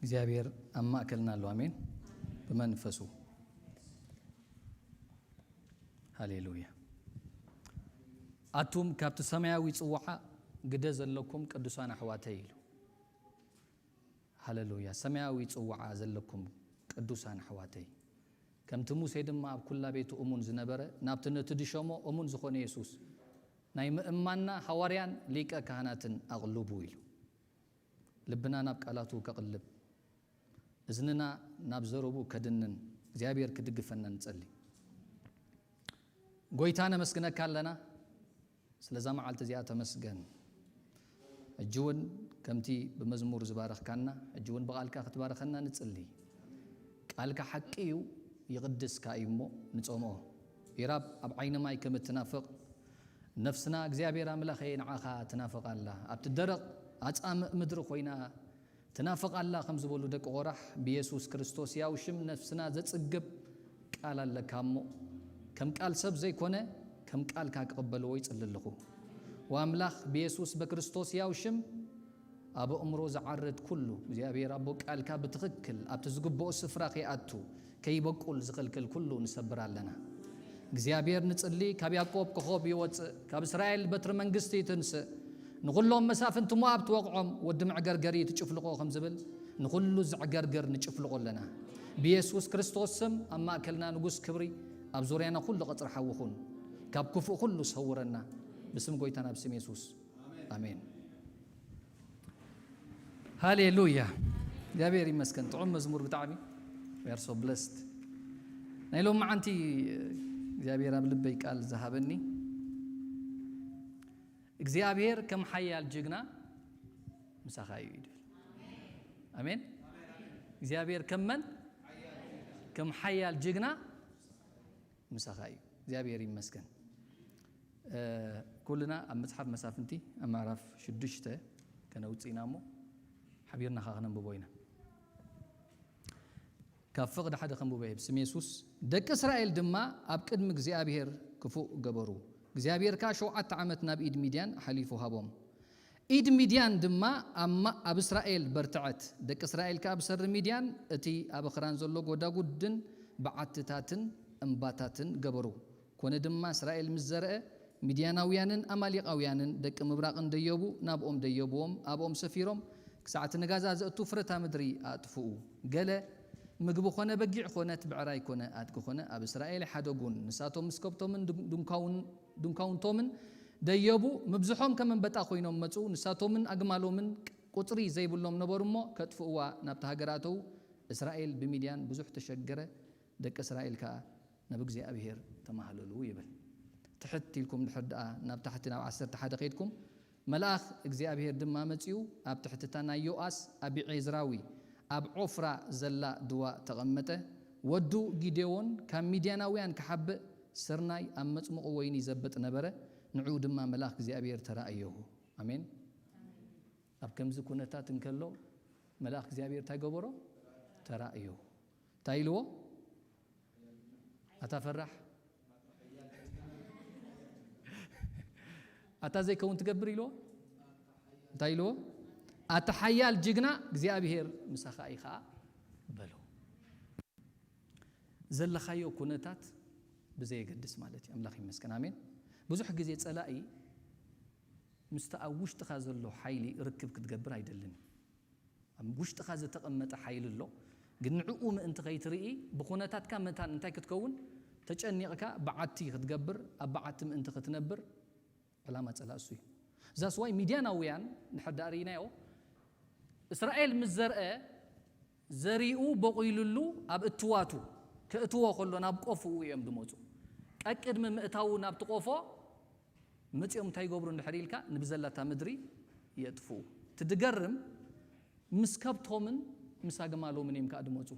እግዚኣብሔር ኣብ ማእከልና ኣሎ። ኣሜን። ብመንፈሱ። ሃሌሉያ። ኣቱም ካብቲ ሰማያዊ ጽዋዓ ግደ ዘለኩም ቅዱሳን ኣሕዋተይ ኢሉ። ሃሌሉያ። ሰማያዊ ጽዋዓ ዘለኩም ቅዱሳን ኣሕዋተይ፣ ከምቲ ሙሴ ድማ ኣብ ኩላ ቤቱ እሙን ዝነበረ፣ ናብቲ ነቲ ድሸሞ እሙን ዝኾነ የሱስ ናይ ምእማንና ሃዋርያን ሊቀ ካህናትን ኣቕልቡ ኢሉ። ልብና ናብ ቃላቱ ከቕልብ፣ እዝንና ናብ ዘረቡ ከድንን እግዚኣብሔር ክድግፈና ንጸሊ። ጎይታ ነመስግነካ ኣለና፣ ስለዛ መዓልቲ እዚኣ ተመስገን። ሕጂ እውን ከምቲ ብመዝሙር ዝባረኽካና፣ ሕጂ እውን ብቓልካ ክትባረኸና ንጽሊ። ቃልካ ሓቂ እዩ፣ ይቕድስካ እዩ እሞ ንጸምኦ። ኢራብ ኣብ ዓይኒ ማይ ከም እትናፍቕ፣ ነፍስና እግዚኣብሔር ኣምላኸ ንዓኻ ትናፍቕ ኣላ። ኣብቲ ደረቕ ኣጻምእ ምድሪ ኮይና ትናፍቕ ኣላ ከም ዝበሉ ደቂ ቆራሕ፣ ብየሱስ ክርስቶስ ያው ሽም ነፍስና ዘጽግብ ቃል ኣለካ እሞ፣ ከም ቃል ሰብ ዘይኮነ ከም ቃልካ ክቕበልዎ ይጽሊ ኣለኹ። ወኣምላኽ ብየሱስ በክርስቶስ ያው ሽም ኣብ ኣእምሮ ዝዓርድ ኩሉ፣ እግዚኣብሔር ኣቦ ቃልካ ብትኽክል ኣብቲ ዝግብኦ ስፍራ ከይኣቱ፣ ከይበቁል ዝኽልክል ኩሉ ንሰብር ኣለና። እግዚኣብሔር ንጽሊ፣ ካብ ያዕቆብ ኮኾብ ይወጽእ፣ ካብ እስራኤል በትሪ መንግስቲ ይትንስእ፣ ንኹሎም መሳፍንቲ ሞኣብ ትወቕዖም፣ ወዲ መዕገርገሪ ትጭፍልቖ ከም ዝብል፣ ንኹሉ ዘዕገርግር ንጭፍልቖ ኣለና። ብየሱስ ክርስቶስ ስም ኣብ ማእከልና ንጉስ ክብሪ፣ ኣብ ዙርያና ኩሉ ቀጽሪ ሓዊ ኩን። ካብ ክፉእ ኩሉ ሰውረና። ብስም ጎይታና ብስም የሱስ። ኣሜን። ሃሌሉያ። እግዚኣብሔር ይመስገን። ጥዑም መዝሙር ብጣዕሚ። We are so blessed። ናይ ሎማዓንቲ እግዚኣብሔር ኣብ ልበይ ቃል ዝሃበኒ፣ እግዚኣብሔር ከም ሓያል ጅግና ምሳኻ እዩ ይብል። ኣሜን። እግዚኣብሔር ከም መን? ከም ሓያል ጅግና ምሳኻ እዩ። እግዚኣብሔር ይመስገን። እ፣ ኩልና ኣብ መጽሓፍ መሳፍንቲ ኣብ ምዕራፍ ሽዱሽተ ከነውጽእ ኢና እሞ፣ ሓቢርና ኸኣ ከነንብቦ ኢና። ካብ ፍቕዲ ሓደ ከንብቦ እየ። ብስም የሱስ። ደቂ እስራኤል ድማ ኣብ ቅድሚ እግዚኣብሔር ክፉእ ገበሩ። እግዚኣብሔር ከኣ ሸውዓተ ዓመት ናብ ኢድ ሚድያን ሓሊፉ ሃቦም። ኢድ ሚድያን ድማ ኣብ ማ-፣ ኣብ እስራኤል በርትዐት። ደቂ እስራኤል ከኣ ብሰሪ ሚድያን እቲ ኣብ ኣኽራን ዘሎ ጐዳጉድን በዓትታትን እምባታትን ገበሩ። ኮነ ድማ እስራኤል ምስ ዘርአ፣ ሚድያናውያንን ኣማሌቃውያንን ደቂ ምብራቕን ደየቡ፣ ናብኦም ደየብዎም፣ ኣብኦም ሰፊሮም፣ ክሳዕ እቲ ንጋዛ ዘእቱ ፍረታ ምድሪ ኣጥፍኡ። ገለ ምግቢ ኾነ በጊዕ ኾነ እቲ ብዕራይ ኮነ ኣድጊ ኾነ ኣብ እስራኤል ኣይሓደጉን። ንሳቶም ምስ ከብቶምን ድን-፣ ድንኳውን-፣ ድንኳውንቶምን ደየቡ፣ ምብዝሖም ከም ኣንበጣ ኮይኖም መጹ። ንሳቶምን ኣግማሎምን ቁጽሪ ዘይብሎም ነበሩ እሞ፣ ከጥፍእዋ ናብታ ሃገር ኣተዉ። እስራኤል ብሚድያን ብዙሕ ተሸገረ፣ ደቂ እስራኤል ከኣ ናብ እግዚኣብሔር ተማህለሉ ይብል። ትሕት ኢልኩም ድሕር ደኣ ናብ ታሕቲ ናብ ዓሰርተ ሓደ ከይድኩም፣ መልኣኽ እግዚኣብሔር ድማ መጺኡ ኣብ ትሕቲ እታ ናይ ዮኣስ ኣቢዔዝራዊ ኣብ ዖፍራ ዘላ ድዋ ተቐመጠ። ወዱ ጊዴዎን ካብ ሚድያናውያን ክሓብእ ስርናይ ኣብ መጽምቑ ወይኒ ይዘብጥ ነበረ። ንዕኡ ድማ መልኣኽ እግዚኣብሔር ተራእዮ። ኣሜን። ኣብ ከምዚ ኩነታት እንከሎ መልኣኽ እግዚኣብሔር እንታይ ገበሮ? ተራእዮ። እንታይ ኢልዎ? ኣታ ፈራሕ፣ ኣታ ዘይከውን ትገብር ኢልዎ። እንታይ ኢልዎ? ኣታ ሓያል ጅግና እግዚኣብሔር ምሳኻ እዩ ኸዓ በሎ። ዘለኻዮ ኩነታት ብዘየገድስ ማለት እዩ። ኣምላኽ ይመስገን። ኣሜን። ብዙሕ ግዜ ጸላኢ ምስቲ ኣብ ውሽጥኻ ዘሎ ሓይሊ ርክብ ክትገብር ኣይደልን እዩ። ኣብ ውሽጥኻ ዝተቐመጠ ሓይሊ ኣሎ፣ ግን ንዕኡ ምእንቲ ከይትርኢ ብኹነታትካ መታን እንታይ ክትከውን? ተጨኒቕካ በዓቲ ክትገብር፣ ኣብ በዓቲ ምእንቲ ክትነብር ዕላማ ጸላኢ እሱ እዩ። That's why ሚድያናውያን እንድሕር ደኣ ርኢናዮ፣ እስራኤል ምስ ዘርአ፣ ዘሪኡ በቑሉሉ ኣብ እትዋቱ፣ ከእትዎ ከሎ ናብ ቆፍኡ እዮም ዝመጹ። ቀቅድሚ ምእታዉ ናብቲ ቆፎ መጺኦም እንታይ ይገብሩ እንድሕር ኢልካ፣ ንብዘላታ ምድሪ የጥፍኡ። እቲ ድገርም ምስ ከብቶምን ምስ ኣግማሎምን እዮም ከኣ ድመጹ።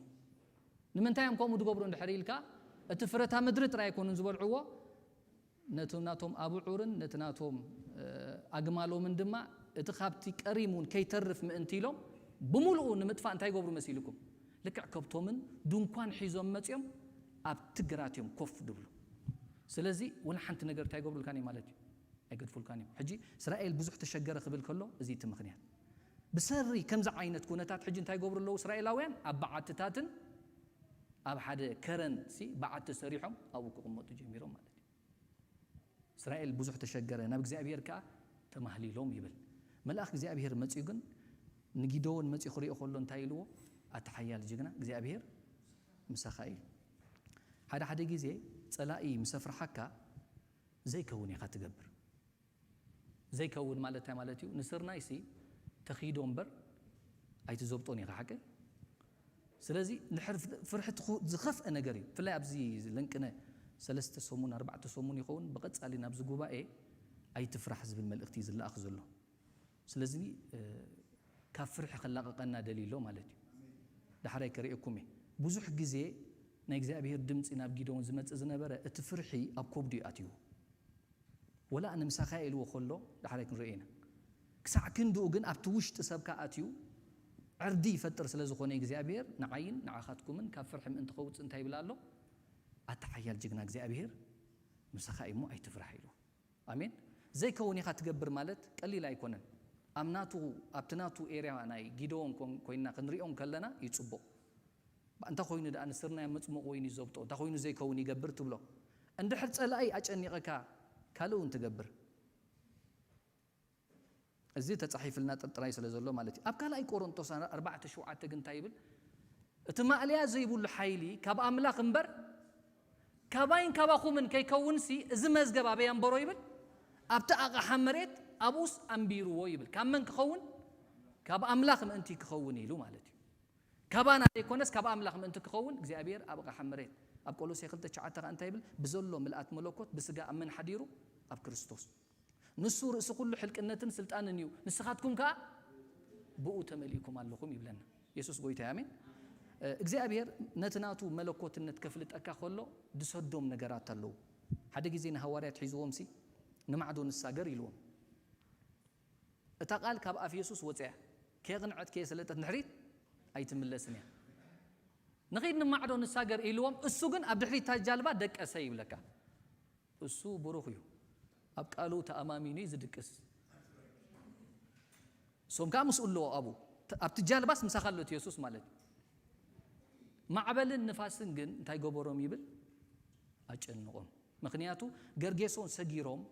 ንምንታይ እዮም ከምኡ ድገብሩ እንድሕር ኢልካ፣ እቲ ፍረታ ምድሪ ጥራይ ኣይኮኑን ዝበልዕዎ፣ ነቲ ናቶም ኣቡዑርን ነቲ ናቶም፣ እ፣ ኣግማሎምን ድማ እቲ ካብቲ ቀሪም እውን ከይተርፍ ምእንቲ ኢሎም ብምሉኡ ንምጥፋእ እንታይ ይገብሩ መሲልኩም? ልክዕ ከብቶምን ድንኳን ሒዞም መጺኦም ኣብቲ ግራት እዮም ኮፍ ድብሉ። ስለዚ ወላ ሓንቲ ነገር እንታይ ይገብሩልካን እዮም ማለት እዩ? ኣይገድፉልካን እዮም። ሕጂ እስራኤል ብዙሕ ተሸገረ ክብል ከሎ እዚ እቲ ምኽንያት። ብሰሪ ከምዚ ዓይነት ኩነታት ሕጂ እንታይ ይገብሩ ኣለዉ እስራኤላውያን? ኣብ በዓትታትን ኣብ ሓደ ከረን ሲ በዓቲ ሰሪሖም ኣብኡ ክቕመጡ ጀሚሮም ማለት እዩ። እስራኤል ብዙሕ ተሸገረ፣ ናብ እግዚኣብሔር ከኣ ተማህሊሎም ይብል። መልኣኽ እግዚኣብሔር መጺኡ ግን ንጊደዎን መጺኡ ክሪኦ ከሎ እንታይ ኢልዎ? ኣታ ሓያል ጅግና እግዚኣብሔር ምሳኻ እዩ። ሓደ ሓደ ግዜ ጸላኢ ምስ ኣፍርሓካ ዘይከውን ኢኻ ትገብር። ዘይከውን ማለት እንታይ ማለት እዩ? ንስርናይሲ ተኺዶ እምበር ኣይትዘብጦን ኢኻ፣ ሓቀይ? ስለዚ ድሕሪ ፍርሒ ትኹ-፣ ዝኸፍአ ነገር እዩ። ብፍላይ ኣብዚ ለንቅነ ሰለስተ ሰሙን፣ ኣርባዕተ ሰሙን ይኸውን፣ ብቐጻሊ ናብዚ ጉባኤ ኣይትፍራሕ ዝብል መልእኽቲ እዩ ዝለኣኽ ዘሎ። ስለዚ፣ እ፣ ካብ ፍርሒ ከላቕቐና ደልዩ ኣሎ ማለት እዩ። ዳሕራይ ከርእየኩም እየ። ብዙሕ ግዜ ናይ እግዚኣብሔር ድምፂ ናብ ጊደዎን ዝመጽእ ዝነበረ፣ እቲ ፍርሒ ኣብ ከብዱ እዩ ኣትይዎ። ወላ ኣነ ምሳኻ ኢልዎ ከሎ ዳሕራይ ክንርእዮ ኢና። ክሳዕ ክንድኡ ግን ኣብቲ ውሽጢ ሰብካ ኣትዩ ዕርዲ ይፈጥር ስለ ዝኾነ እግዚኣብሔር ንዓይን ንዓኻትኩምን ካብ ፍርሒ ምእንቲ ከውፅእ እንታይ ይብል ኣሎ? ኣታ ሓያል ጅግና እግዚኣብሔር ምሳኻ እዩ እሞ ኣይትፍራሕ ኢሉ። ኣሜን። ዘይከውን ኢኻ ትገብር ማለት ቀሊል ኣይኮነን። ኣብ ናቱ፣ ኣብቲ ናቱ ኤርያ ናይ ጊደዎን ኮን-፣ ኮይንና ክንሪኦም ከለና እዩ ጽቡቕ። እንታይ ኮይኑ ደኣ ንስርናይ መጽሙቕ ወይኒ ዘብጦ፣ እንታይ ኮይኑ ዘይከውን ይገብር ትብሎ? እንድሕር ጸላኢ ኣጨኒቐካ ካልእ እውን ትገብር። እዚ ተጻሒፍልና ጥርጥራይ ስለ ዘሎ ማለት እዩ። ኣብ ካልኣይ ቆሮንቶስ ኣርባዕተ ሸውዓተ ግን እንታይ ይብል? እቲ ማእለያ ዘይብሉ ሓይሊ ካብ ኣምላኽ እምበር ካባይን ካባኹምን ከይከውንሲ እዚ መዝገብ ኣበይ ኣንበሮ ይብል? ኣብቲ ኣቕሓ መሬት ኣብኡስ ኣንቢርዎ ይብል። ካብ መን ክኸውን? ካብ ኣምላኽ ምእንቲ ክኸውን ኢሉ ማለት እዩ። ካባና ዘይኮነስ ካብ ኣምላኽ ምእንቲ ክኸውን እግዚኣብሔር ኣብ ኣቕሓ መሬት። ኣብ ቆሎሴ ክልተ ትሽዓተ ከኣ እንታይ ይብል? ብዘሎ ምልኣት መለኮት ብስጋ ኣብ መን ሓዲሩ? ኣብ ክርስቶስ። ንሱ ርእሲ ኩሉ ሕልቅነትን ስልጣንን እዩ፣ ንስኻትኩም ከኣ ብኡ ተመሊእኩም ኣለኹም ይብለና። የሱስ ጎይታ እዩ። ኣሜን። እ፣ እግዚኣብሔር ነቲ ናቱ መለኮትነት ከፍልጠካ ከሎ ዝሰዶም ነገራት ኣለዉ። ሓደ ግዜ ንሃዋርያት ሒዝዎም ሲ ንማዕዶ ንሳገር ኢልዎም። እታ ቃል ካብ ኣፍ የሱስ ወጽያ፣ ከየቕንዐት ከየሰለጠት ንድሕሪት ኣይትምለስን እያ። ንኺድ ንማዕዶ ንሳገር ኢልዎም፣ እሱ ግን ኣብ ድሕሪት እታ ጃልባ ደቀሰ ይብለካ። እሱ ብሩኽ እዩ። ኣብ ቃሉ ተኣማሚኑ እዩ ዝድቅስ። እሶም ከኣ ምስኡ ኣለዎ ኣብኡ። ተ-፣ ኣብቲ ጃልባስ ምሳኻ ኣሎ እቲ የሱስ ማለት እዩ። ማዕበልን ንፋስን ግን እንታይ ገበሮም ይብል? ኣጨንቖም። ምኽንያቱ ገርጌሶን ሰጊሮም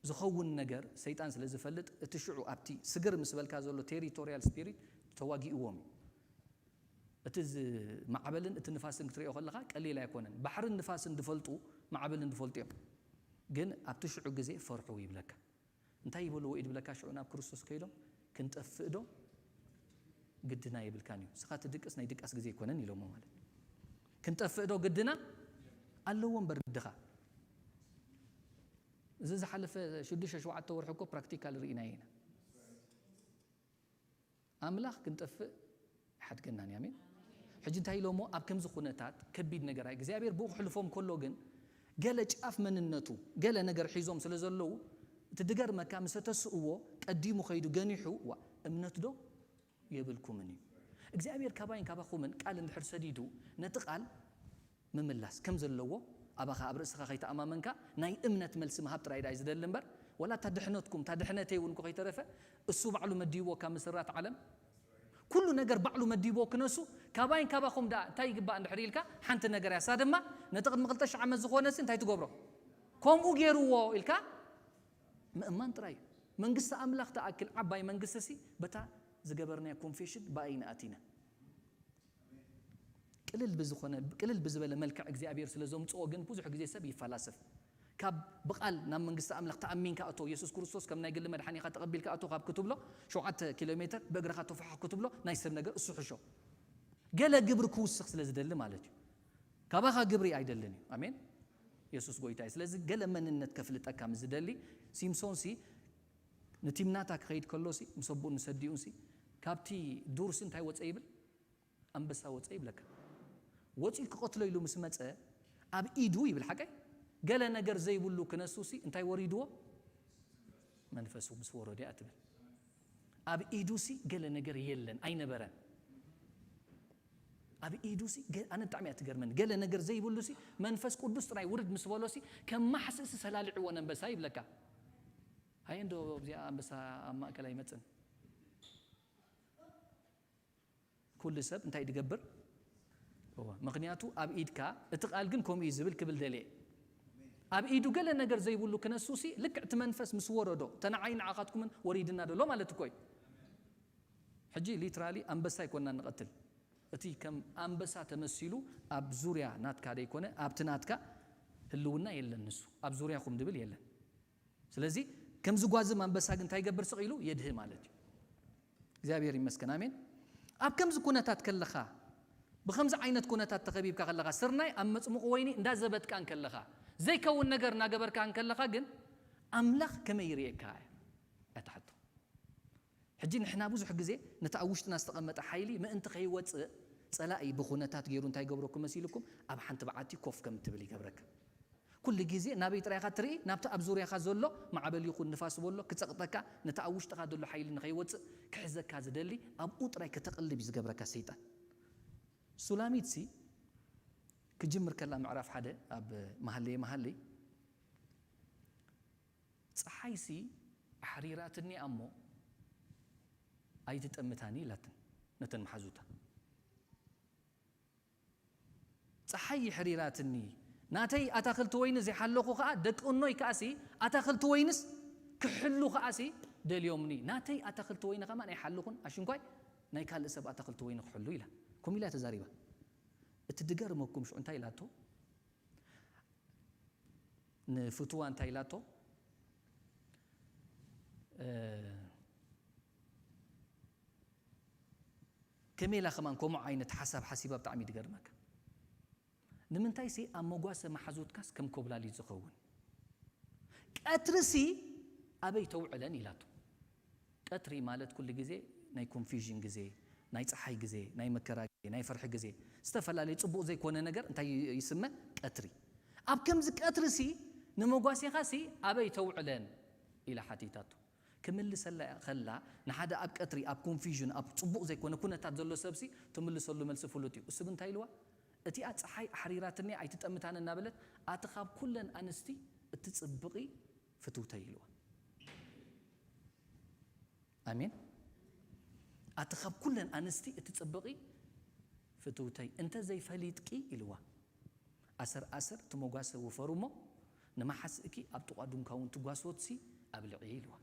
ዝኸውን ነገር ሰይጣን ስለ ዝፈልጥ፣ እቲ ሽዑ ኣብቲ ስግር ምስ በልካ ዘሎ ቴሪቶሪያል ስፒሪት ተዋጊእዎም እዩ። እቲ ዝ-፣ ማዕበልን እቲ ንፋስን ክትሪኦ ከለኻ ቀሊል ኣይኮነን። ባሕርን ንፋስን ዝፈልጡ ማዕበልን ዝፈልጡ እዮም። ግን ኣብቲ ሽዑ ግዜ ፈርሑ ይብለካ። እንታይ ይበልዎ እዩ ዝብለካ? ሽዑ ናብ ክርስቶስ ከይዶም ክንጠፍእ ዶ ግድና ይብልካን እዩ። ንስኻ ትድቅስ ናይ ድቃስ ግዜ ኣይኮነን ኢሎሞ ማለት እዩ። ክንጠፍእ ዶ ግድና ኣለዎ እምበር ድኻ። እዚ ዝሓለፈ ሽዱሽተ ሸውዓተ ወርሒ እኮ ፕራክቲካል ርኢናዮ ኢና። ኣምላኽ ክንጠፍእ ኣይሓድገናን እዩ። ኣሜን። ሕጂ እንታይ ኢሎሞ? ኣብ ከምዚ ኩነታት ከቢድ ነገር ኣይ እግዚኣብሔር ብኡ ክሕልፎም ከሎ ግን ገለ ጫፍ መንነቱ ገለ ነገር ሒዞም ስለ ዘለዉ እቲ ድገርመካ ምስ ተስእዎ ቀዲሙ ከይዱ ገኒሑ ዋ እምነት ዶ የብልኩምን እዩ። እግዚኣብሔር ካባይን ካባኹምን ቃል እንድሕር ሰዲዱ ነቲ ቃል ምምላስ ከም ዘለዎ ኣባኻ ኣብ ርእስኻ ከይተኣማመንካ ናይ እምነት መልሲ ምሃብ ጥራይ ዳይ ዝደሊ እምበር ወላ እታ ድሕነትኩም እታ ድሕነተይ እውን እኮ ከይተረፈ እሱ ባዕሉ መዲብዎ ካብ ምስራት ዓለም ኩሉ ነገር ባዕሉ መዲብዎ ክነሱ ካባይን ካባኹም ደኣ እንታይ ይግባእ እንድሕር ኢልካ ሓንቲ ነገር እያ እሳ ድማ ነቲ ቅድሚ ክልተ ሽሕ ዓመት ዝኾነ ሲ እንታይ ትገብሮ ከምኡ ገይርዎ ኢልካ ምእማን ጥራይ እዩ። መንግስቲ ኣምላኽ ተኣክል ዓባይ መንግስቲ ሲ በታ ዝገበርናዮ ኮንፌሽን ብኣይ ንኣቲና ቅልል ብዝኾነ ቅልል ብዝበለ መልክዕ እግዚኣብሔር ስለ ዘምፅኦ ግን ብዙሕ ግዜ ሰብ ይፈላሰፍ ካብ ብቓል ናብ መንግስቲ ኣምላኽ ተኣሚንካ እቶ የሱስ ክርስቶስ ከም ናይ ግሊ መድሓኒኻ ተቐቢልካ እቶ ካብ ክትብሎ ሸውዓተ ኪሎ ሜትር ብእግርኻ ተፋሕኽ ክትብሎ ናይ ሰብ ነገር እሱ ሕሾ ገለ ግብሪ ክውስኽ ስለ ዝደሊ ማለት እዩ ካባኻ ግብሪ ኣይደልን እዩ ኣሜን የሱስ ጎይታ እዩ ስለዚ ገለ መንነት ከፍልጠካ ምስ ዝደሊ ሲምሶን ሲ ንቲምናታ ክኸይድ ከሎ ሲ ምስ ኣቦኡን ምስ ኣዲኡን ሲ ካብቲ ዱር ሲ እንታይ ወፀ ይብል ኣንበሳ ወፀ ይብለካ። ወፂኡ ክቐትሎ ኢሉ ምስ መፀ ኣብ ኢዱ ይብል ሓቀይ ገለ ነገር ዘይብሉ ክነሱ ሲ እንታይ ወሪድዎ መንፈሱ ምስ ወረደ እያ ትብል። ኣብ ኢዱ ሲ ገለ ነገር የለን ኣይነበረን። ኣብ ኢዱ ሲ ገ- ኣነ ብጣዕሚ እያ ትገርመኒ። ገለ ነገር ዘይብሉ ሲ መንፈስ ቅዱስ ጥራይ ውርድ ምስ በሎ ሲ ከም ማሕስእ ሲ ሰላሊዕዎ ነንበሳ ይብለካ። ሃየ እንዶ ኣብዚኣ ኣንበሳ ኣብ ማእከል ኣይመፅን። ኩሉ ሰብ እንታይ ድገብር? እወ፣ ምኽንያቱ ኣብ ኢድካ፣ እቲ ቃል ግን ከምኡ እዩ ዝብል ክብል ደልየ። ኣብ ኢዱ ገለ ነገር ዘይብሉ ክነሱ ሲ፣ ልክዕ እቲ መንፈስ ምስ ወረዶ፣ እተ ንዓይ ንዓኻትኩምን ወሪድና ደሎ ማለት እኮ እዩ። ሕጂ ሊትራሊ ኣንበሳ ኣይኮንና ንቐትል። እቲ ከም ኣንበሳ ተመሲሉ ኣብ ዙርያ ናትካ ደይኮነ፣ ኣብቲ ናትካ ህልውና የለን ንሱ። ኣብ ዙርያኹም ድብል የለን። ስለዚ ከምዚ ጓዝም ኣንበሳ ግን እንታይ ይገብር ስቕ ኢሉ? የድህ ማለት እዩ። እግዚኣብሔር ይመስገን፣ ኣሜን። ኣብ ከምዚ ኩነታት ከለኻ፣ ብኸምዚ ዓይነት ኩነታት ተኸቢብካ ከለኻ፣ ስርናይ ኣብ መጽሙቕ ወይኒ እንዳዘበጥካ እንከለኻ፣ ዘይከውን ነገር እናገበርካ እንከለኻ ግን ኣምላኽ ከመይ ይርእየካ እያ እታ ሕቶ። ሕጂ ንሕና ብዙሕ ግዜ ነቲ ኣብ ውሽጥና ዝተቐመጠ ሓይሊ ምእንቲ ከይወጽእ ጸላኢ ብኹነታት ገይሩ እንታይ ይገብረኩም መሲልኩም? ኣብ ሓንቲ በዓቲ ኮፍ ከም ትብል ይገብረካ። ኩሉ ግዜ ናበይ ጥራይ ኢኻ ትርኢ? ናብቲ ኣብ ዙርያኻ ዘሎ ማዕበል ይኹን ንፋስ በሎ ክጸቕጠካ፣ ነቲ ኣብ ውሽጥኻ ዘሎ ሓይሊ ንኸይወጽእ ክሕዘካ ዝደሊ ኣብኡ ጥራይ ከተቕልብ እዩ ዝገብረካ ሰይጣን። ሱላሚትሲ ክጅምር ከላ ምዕራፍ ሓደ ኣብ መሃለየ መሃለይ፣ ጸሓይሲ ኣሕሪራትኒ እሞ ኣይትጠምታኒ ኢላትን ነተን መሓዙታ። ጸሓይ ይሕሪራትኒ፣ ናተይ ኣታኽልቲ ወይኒ ዘይሓለኹ ኸኣ ደቂ እኖይ ከኣሲ ኣታኽልቲ ወይንስ ክሕሉ ኸኣሲ ደልዮምኒ። ናተይ ኣታኽልቲ ወይኒ ኸማን ኣይሓልኹን፣ ኣሽንኳይ ናይ ካልእ ሰብ ኣታኽልቲ ወይኒ ክሕሉ ኢላ። ከምኡ ኢላ ተዛሪባ። እቲ ድገርመኩም ሽዑ እንታይ ኢላቶ? ንፍትዋ እንታይ ኢላቶ? እ፣ ከመይ ኢላ ከማን ከምኡ ዓይነት ሓሳብ ሓሲባ ብጣዕሚ ድገርመካ። ንምንታይሲ ኣብ መጓሰ መሓዙትካስ ከም ኮብላሊት ዝኸውን? ቀትርሲ ኣበይ ተውዕለን ኢላቶ። ቀትሪ ማለት ኩሉ ግዜ ናይ ኮንፊዥን ግዜ፣ ናይ ጸሓይ ግዜ፣ ናይ መከራ ግዜ፣ ናይ ፍርሒ ግዜ፣ ዝተፈላለየ ጽቡቕ ዘይኮነ ነገር እንታይ ይስመ? ቀትሪ። ኣብ ከምዚ ቀትርሲ ንመጓሴኻሲ ኣበይ ተውዕለን ኢላ ሓቲታቶ። ክምልሰላ ከላ ንሓደ ኣብ ቀትሪ፣ ኣብ ኮንፊዥን፣ ኣብ ጽቡቕ ዘይኮነ ኩነታት ዘሎ ሰብሲ ትምልሰሉ መልሲ ፍሉጥ እዩ። እሱ ግን እንታይ ኢልዋ? እቲኣ ጸሓይ ኣሕሪራትኒ ኣይትጠምታን እናበለት ኣቲ ካብ ኩለን ኣንስቲ እትጽብቒ ፍትውተይ ኢልዋ። ኣሜን። ኣቲ ካብ ኩለን ኣንስቲ እትጽብቒ ፍትውተይ እንተ ዘይፈሊጥቂ ኢልዋ። ኣሰር ኣሰር ትመጓሰ ውፈሩ እሞ ንመሓስእኪ ኣብ ጥቋ ድንኳውን ትጓስወትሲ ኣብልዒ ኢልዋ።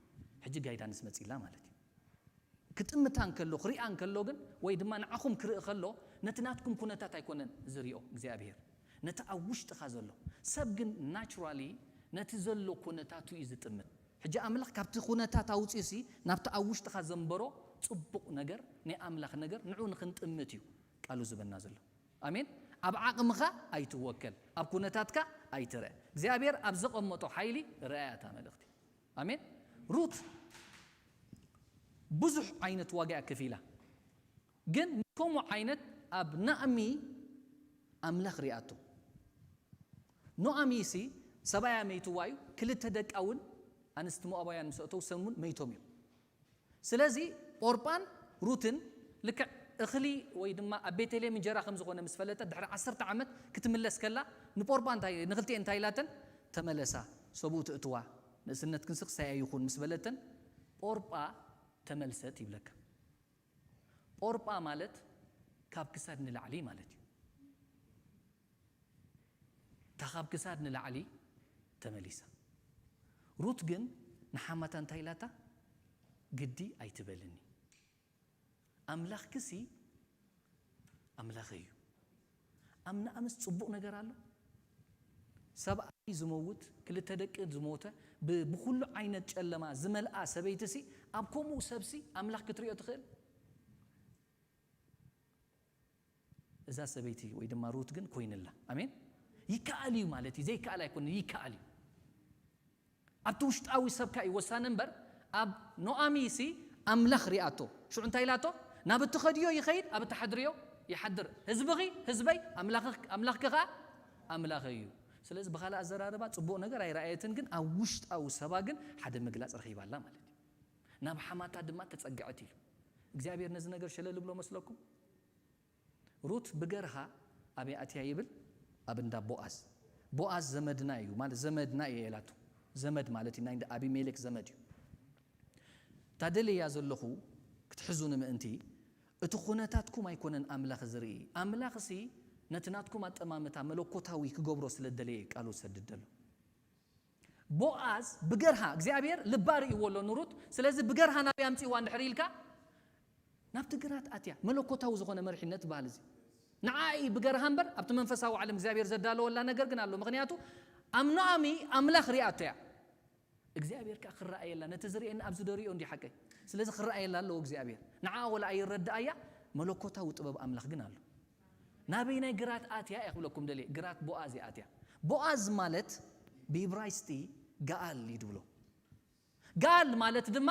ሕጂ ጋይዳንስ መጺላ ማለት እዩ። ክጥምታ እንከሎ፣ ክሪኣ እንከሎ ግን፣ ወይ ድማ ንዓኹም ክርኢ ከሎ፣ ነቲ ናትኩም ኩነታት ኣይኮነን ዝሪኦ እግዚኣብሔር። ነቲ ኣብ ውሽጥኻ ዘሎ። ሰብ ግን ናቹራሊ ነቲ ዘሎ ኩነታቱ እዩ ዝጥምት። ሕጂ ኣምላኽ ካብቲ ኩነታት ኣውጺኡሲ ናብቲ ኣብ ውሽጥኻ ዘንበሮ ጽቡቕ ነገር፣ ናይ ኣምላኽ ነገር ንዑ ንኽንጥምት እዩ ቃሉ ዝበና ዘሎ። ኣሜን። ኣብ ዓቕምኻ ኣይትወከል፣ ኣብ ኩነታትካ ኣይትርአ። እግዚኣብሔር ኣብ ዘቐመጦ ሓይሊ ርኣያ እታ መልእኽቲ። ኣሜን። ሩት ብዙሕ ዓይነት ዋጋ እያ ከፊላ፣ ግን ከምኡ ዓይነት ኣብ ናእሚ ኣምላኽ ሪኣቶ። ኖኣሚ ሲ ሰብኣያ መይትዋ እዩ፣ ክልተ ደቃ እውን ኣንስቲ ሞኣባውያን ምስ ኣተው ሰሙን መይቶም እዮም። ስለዚ ኦርጳን ሩትን ልክዕ እኽሊ ወይ ድማ ኣብ ቤተልሔም እንጀራ ከም ዝኾነ ምስ ፈለጠት ድሕሪ ዓሰርተ ዓመት ክትምለስ ከላ ንፖርጳ እንታይ ንክልቲኤን እንታይ ኢላተን? ተመለሳ፣ ሰብኡ ትእትዋ፣ ንእስነት ክንስኽ ሳያ ይኹን ምስ በለተን ፖርጳ ተመልሰት ይብለካ። ፖርጳ ማለት ካብ ክሳድ ንላዕሊ ማለት እዩ። እታ ካብ ክሳድ ንላዕሊ ተመሊሳ። ሩት ግን ንሓማታ እንታይ ኢላታ? ግዲ ኣይትበልኒ፣ ኣምላኽክሲ ኣምላኸይ እዩ። ኣብ ንኣምስ ጽቡቕ ነገር ኣሎ? ሰብኣይ ዝመውት፣ ክልተ ደቂ ዝሞተ፣ ብ-፣ ብኹሉ ዓይነት ጨለማ ዝመልኣ ሰበይትሲ ኣብ ከምኡ ሰብሲ ኣምላኽ ክትሪኦ ትኽእል? እዛ ሰበይቲ ወይ ድማ ሩት ግን ኮይንላ። ኣሜን። ይከኣል እዩ ማለት እዩ፣ ዘይከኣል ኣይኮነ፣ ይከኣል እዩ። ኣብቲ ውሽጣዊ ሰብካ እዩ ወሳኒ እምበር፣ ኣብ ኖኣሚ ሲ ኣምላኽ ሪኣቶ። ሽዑ እንታይ ኢላቶ? ናብ እትኸድዮ ይኸይድ፣ ኣብ እትሓድርዮ ይሓድር። ህዝብኺ ህዝበይ፣ ኣምላኽ-፣ ኣምላኽኪ ኸዓ ኣምላኸይ እዩ። ስለዚ ብኻልእ ኣዘራርባ ጽቡቕ ነገር ኣይረኣየትን፣ ግን ኣብ ውሽጣዊ ሰባ ግን ሓደ ምግላጽ ረኺባ ኣላ ማለት እዩ። ናብ ሓማታ ድማ ተጸግዐት ኢሉ። እግዚኣብሔር ነዚ ነገር ሸለል ብሎ መስለኩም? ሩት ብገርሃ ኣበይ ኣትያ ይብል? ኣብ እንዳ ቦኣዝ። ቦኣዝ ዘመድና እዩ፣ ማለት ዘመድና እየ ኢላቶ። ዘመድ ማለት እዩ፣ ናይ እንዳ ኣቢሜሌክ ዘመድ እዩ። እታ ደልያ ዘለኹ ክትሕዙ ንምእንቲ፣ እቲ ኩነታትኩም ኣይኮነን ኣምላኽ ዝርኢ። ኣምላኽሲ ነቲ ናትኩም ኣጠማምታ መለኮታዊ ክገብሮ ስለ ደለየ ቃሉ ዝሰድድ ዘሎ። ቦኣዝ ብገርሃ እግዚኣብሔር ልባ ርእይዎ ኣሎ ንሩት። ስለዚ ብገርሃ ናበይ ኣምጽእዋ እንድሕር ኢልካ፣ ናብቲ ግራት ኣትያ። መለኮታዊ ዝኾነ መርሒነት ዝበሃል እዚ ንዓ እዩ ብገርሃ እምበር፣ ኣብቲ መንፈሳዊ ዓለም እግዚኣብሔር ዘዳለወላ ነገር ግን ኣሎ። ምኽንያቱ ኣብ ኖኣሚ ኣምላኽ ሪኣቶ እያ። እግዚኣብሔር ከኣ ክረኣየላ፣ ነቲ ዝርእየኒ ኣብዚ ዶ ሪኦ እንዲ ሓቀይ። ስለዚ ክረኣየላ ኣለዎ እግዚኣብሔር። ንዓ ወላ ኣይረዳኣያ፣ መለኮታዊ ጥበብ ኣምላኽ ግን ኣሎ። ናበይ ናይ ግራት ኣትያ እያ ክብለኩም ደልየ፣ ግራት ቦኣዝ እያ ኣትያ። ቦኣዝ ማለት ብኢብራይስጢ ገኣል እዩ ድብሎ። ገኣል ማለት ድማ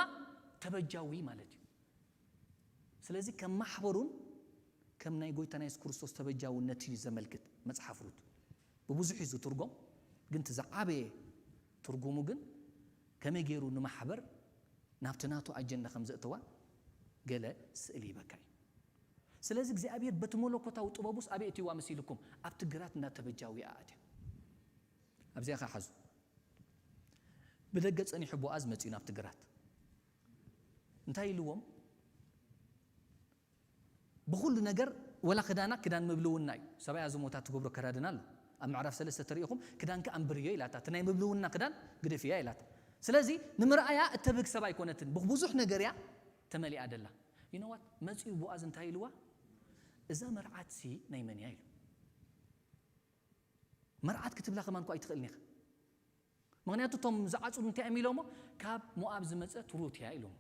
ተበጃዊ ማለት እዩ። ስለዚ ከም ማሕበሩን ከም ናይ ጎይታና የሱስ ክርስቶስ ተበጃውነት እዩ ዘመልክት መጽሓፍ ሩት። ብብዙሕ እዩ ዝትርጎም፣ ግን እቲ ዝዓበየ ትርጉሙ ግን ከመይ ገይሩ ንማሕበር ናብቲ ናቱ ኣጀንዳ ከም ዘእተዋ ገለ ስእሊ ይበካ እዩ። ስለዚ እግዚኣብሔር በቲ መለኮታዊ ጥበቡስ ኣበይ እትይዋ መሲልኩም? ኣብቲ ግራት እንዳተበጃዊ ኣእትያ። ኣብዚኣ ኸሓዙ። ብደገ ጸኒሑ ቦኣዝ መጺኡ ናብቲ ግራት። እንታይ ኢልዎም? ብኹሉ ነገር ወላ ክዳና ክዳን ምብልውና እዩ። ሰብኣያ ዝሞታ ትገብሮ ከዳድና ኣሎ። ኣብ ምዕራፍ ሰለስተ ተሪኢኹም ክዳንኪ ኣንብርዮ ኢላታ። እቲ ናይ ምብልውና ክዳን ግደፍያ ኢላታ። ስለዚ ንምርኣያ እተብህግ ሰብ ኣይኮነትን። ብብዙሕ ነገር እያ ተመሊኣ ደላ። ይነዋት መጺኡ ቦኣዝ እንታይ ኢልዋ? እዛ መርዓትሲ ናይ መን እያ ኢሉ። መርዓት ክትብላ ከማን እኳ ኣይትኽእልን ኢኻ። ምኽንያቱ እቶም ዝዓጽዱ እንታይ እዮም ኢሎሞ? ካብ ሞኣብ ዝመጸት ሩት እያ ኢሎሞ።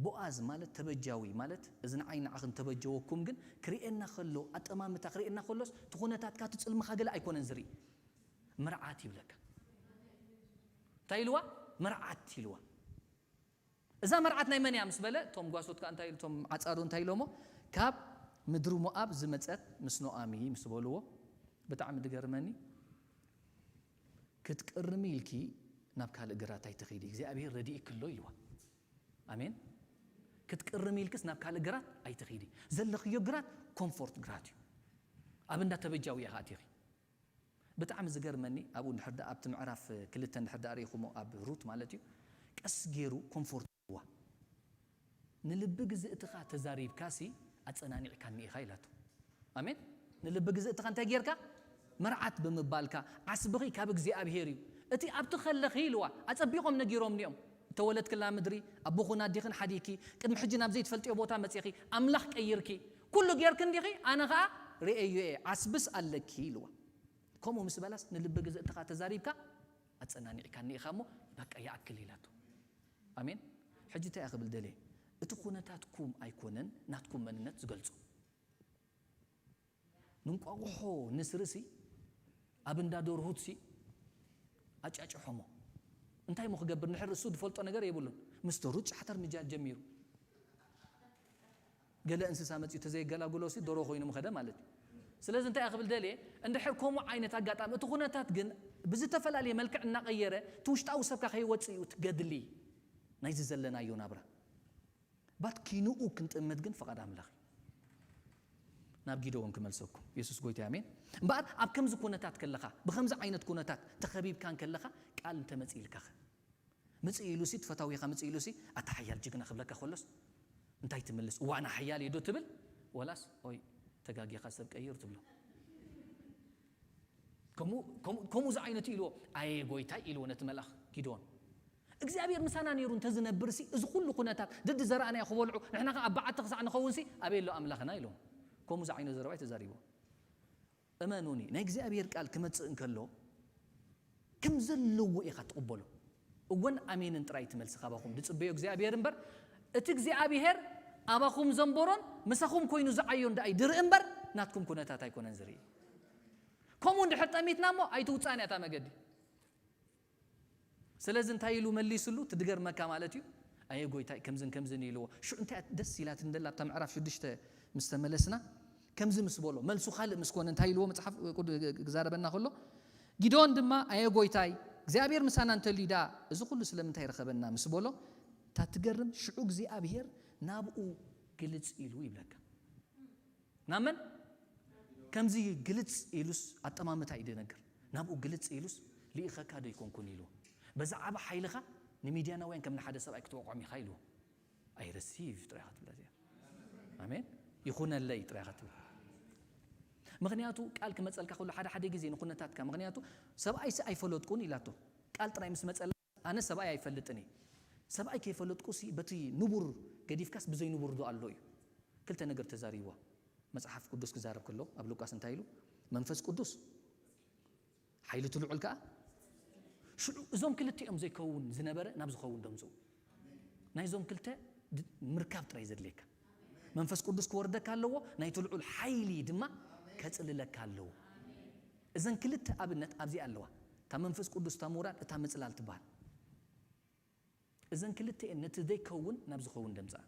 ቦኣዝ ማለት ተበጃዊ ማለት እዚ ንዓይ ንዓኽን ተበጀወኩም ግን ክርእየና ከሎ ኣጠማምታ ክርእየና ከሎስ እቲ ኩነታትካ እቲ ጽልምኻ ገለ ኣይኮነን ዝርኢ። መርዓት ይብለካ። እንታይ ኢልዋ? መርዓት ኢልዋ። እዛ መርዓት ናይ መን እያ ምስ በለ እቶም ጓሶት ከኣ እንታይ ኢሉ እቶም ዓጻዱ እንታይ ኢሎሞ? ካብ ምድሪ ሞኣብ ዝመጸት ምስ ኖኣሚ ምስ በልዎ ብጣዕሚ ድገርመኒ። ክትቅርሚ ኢልኪ ናብ ካልእ ግራት ኣይትኺዲ እግዚኣብሔር ረዲእኪ ኣሎ ኢልዋ። ኣሜን። ክትቅርሚ ኢልክስ ናብ ካልእ ግራት ኣይትኺዲ። ዘለኽዮ ግራት ኮምፎርት ግራት እዩ። ኣብ እንዳ ተበጃዊ ኢኻ ኣቲኺ። ብጣዕሚ ዝገርመኒ ኣብኡ እንድሕር ደኣ ኣብቲ ምዕራፍ ክልተ እንድሕር ደኣ ርኢኹሞ ኣብ ሩት ማለት እዩ ቀስ ገይሩ ኮምፎርት ዋ ንልቢ ግዝእትኻ ተዛሪብካሲ ኣጸናኒዕካኒ ኢኻ ኢላቶ። ኣሜን። ንልቢ ግዝእትኻ እንታይ ጌርካ? መርዓት ብምባልካ ዓስብኺ ካብ እግዚኣብሔር እዩ። እቲ ኣብቲ ከለኺ ኢልዋ ኣጸቢቖም ነጊሮምኒ እዮም። እተወለድክላ ምድሪ ኣቦኹን ኣዲኽን ሓዲግኪ ቅድሚ ሕጂ ናብ ዘይትፈልጥዮ ቦታ መጺኺ ኣምላኽ ቀይርኪ ኩሉ ጌርኪ እንዲኺ ኣነ ኸኣ ርእየዮ እየ ዓስብስ ኣለኪ ኢልዋ። ከምኡ ምስ በላስ ንልቢ ግዝእትኻ ተዛሪብካ ኣጸናኒዕካኒ ኢኻ እሞ በቃ ይኣክል ኢላቶ። ኣሜን። ሕጂ እንታይ እያ ክብል ደልየ? እቲ ኩነታትኩም ኣይኮነን ናትኩም መንነት ዝገልጾ። ንንቋቑሖ ንስርሲ ኣብ እንዳ ደርሁትሲ ኣጫጭሖሞ እንታይ ሞ ክገብር ንሕር እሱ ዝፈልጦ ነገር የብሉን። ምስ ደሩ ጫሕተር ምጃል ጀሚሩ ገለ እንስሳ መጺኡ ተዘይገላግሎ ሲ ደሮ ኮይኑ ምኸደ ማለት እዩ። ስለዚ እንታይ እያ ክብል ደልየ እንድሕር ከምኡ ዓይነት ኣጋጣሚ እቲ ኩነታት ግን ብዝተፈላለየ መልክዕ እናቐየረ እቲ ውሽጣዊ ሰብካ ከይወፅእ እዩ እቲ ገድሊ ናይዚ ዘለናዮ ናብራ። ባት ኪንኡ ክንጥምት ግን ፍቓድ ኣምላኽ እዩ። ናብ ጊደዎን ክመልሰኩም የሱስ ጎይታ ኣሜን። እምበኣር ኣብ ከምዚ ኩነታት ከለኻ ብከምዚ ዓይነት ኩነታት ተኸቢብካን ከለኻ ቃል እንተመፅኢልካኸ ምጽእ ኢሉሲ ትፈታዊኻ ምጽእ ኢሉሲ ኣታ ሓያል ጅግና ክብለካ ከሎስ እንታይ ትምልስ እዋ ኣነ ሓያል እየ ዶ ትብል ወላስ ኦይ ተጋጊኻ ሰብ ቀይር ትብሎ። ከምኡ ዝዓይነቱ ኢልዎ ኣየ ጎይታይ ኢልዎ ነቲ መልኣኽ ጊድዎን እግዚኣብሔር ምሳና ነይሩ እንተዝነብርሲ እዚ ኩሉ ኩነታት ደዲ ዘረኣናዮ ክበልዑ ንሕና ከ ኣብ በዓቲ ክሳዕ ንኸውንሲ ኣበይ ኣሎ ኣምላኽና ኢልዎም። ከምኡ ዝዓይነቱ ዘረባ እዩ ተዛሪብዎ። እመኑኒ ናይ እግዚኣብሔር ቃል ክመጽእ እንከሎ ከም ዘለዎ ኢኻ ትቕበሎ። እወን ኣሜንን ጥራይ ትመልሲ ካባኹም ድጽበዮ እግዚኣብሔር እምበር እቲ እግዚኣብሔር ኣባኹም ዘንበሮን ምሳኹም ኮይኑ ዝዓዮን ደኣ ይድርኢ እምበር ናትኩም ኩነታት ኣይኮነን ዝርኢ። ከምኡ እንድሕር ጠሚትና እሞ ኣይትውጻን እያ እታ መገዲ። ስለዚ እንታይ ኢሉ መሊስሉ ትድገርመካ ማለት እዩ። ኣየ ጎይታይ ከምዝን ከምዝን ኢልዎ ሽዑ እንታይ ደስ ኢላት እንደላ ኣብታ ምዕራፍ ሽዱሽተ ምስ ተመለስና ከምዚ ምስ በሎ መልሱ ካልእ ምስ ኮነ እንታይ ኢልዎ መጽሓፍ ክዛረበና ከሎ ጊዶን ድማ ኣየ ጎይታይ እግዚኣብሔር ምሳና እንተልዩ ደኣ እዚ ኩሉ ስለምንታይ ረኸበና ምስ በሎ እታ ትገርም ሽዑ እግዚኣብሔር ናብኡ ግልጽ ኢሉ ይብለካ። ናብ መን ከምዚ ግልጽ ኢሉስ ኣጠማምታ እዩ ደነግር ናብኡ ግልጽ ኢሉስ ልኢኸካ ዶ ይኮንኩን ኢልዎ። በዛዕባ ሓይልኻ ንሚድያናውያን ከም ንሓደ ሰብኣይ ክትወቕዖም ኢኻ ኢልዎ። ኣይረሲቭ ጥራይ ኢኻ ትብላ እዚኣ። ኣሜን። ይኹነለይ ጥራይ ኢኻ ትብል። ምኽንያቱ ቃል ክመጸልካ ከሎ ሓደ ሓደ ግዜ ንኹነታትካ፣ ምኽንያቱ ሰብኣይሲ ኣይፈለጥኩን ኢላቶ። ቃል ጥራይ ምስ መጸላ ኣነ ሰብኣይ ኣይፈልጥን እየ። ሰብኣይ ከይፈለጥኩሲ በቲ ንቡር ገዲፍካስ ብዘይ ንቡር ዶ ኣሎ እዩ። ክልተ ነገር ተዛሪብዋ። መጽሓፍ ቅዱስ ክዛረብ ከሎ ኣብ ሉቃስ እንታይ ኢሉ? መንፈስ ቅዱስ ሓይሊ እቲ ልዑል ከኣ ሽዑ እዞም ክልቲኦም ዘይከውን ዝነበረ ናብ ዝኸውን ደምጽኡ። ናይዞም ክልተ ድ- ምርካብ ጥራይ ዘድልየካ። መንፈስ ቅዱስ ክወርደካ ኣለዎ፣ ናይቲ ልዑል ሓይሊ ድማ ከጽልለካ ኣለዎ። እዘን ክልተ ኣብነት ኣብዚ ኣለዋ። እታ መንፈስ ቅዱስ፣ እታ ምውራድ፣ እታ ምጽላል ትበሃል። እዘን ክልተ እየን ነቲ ዘይከውን ናብ ዝኸውን ደምጽኣ።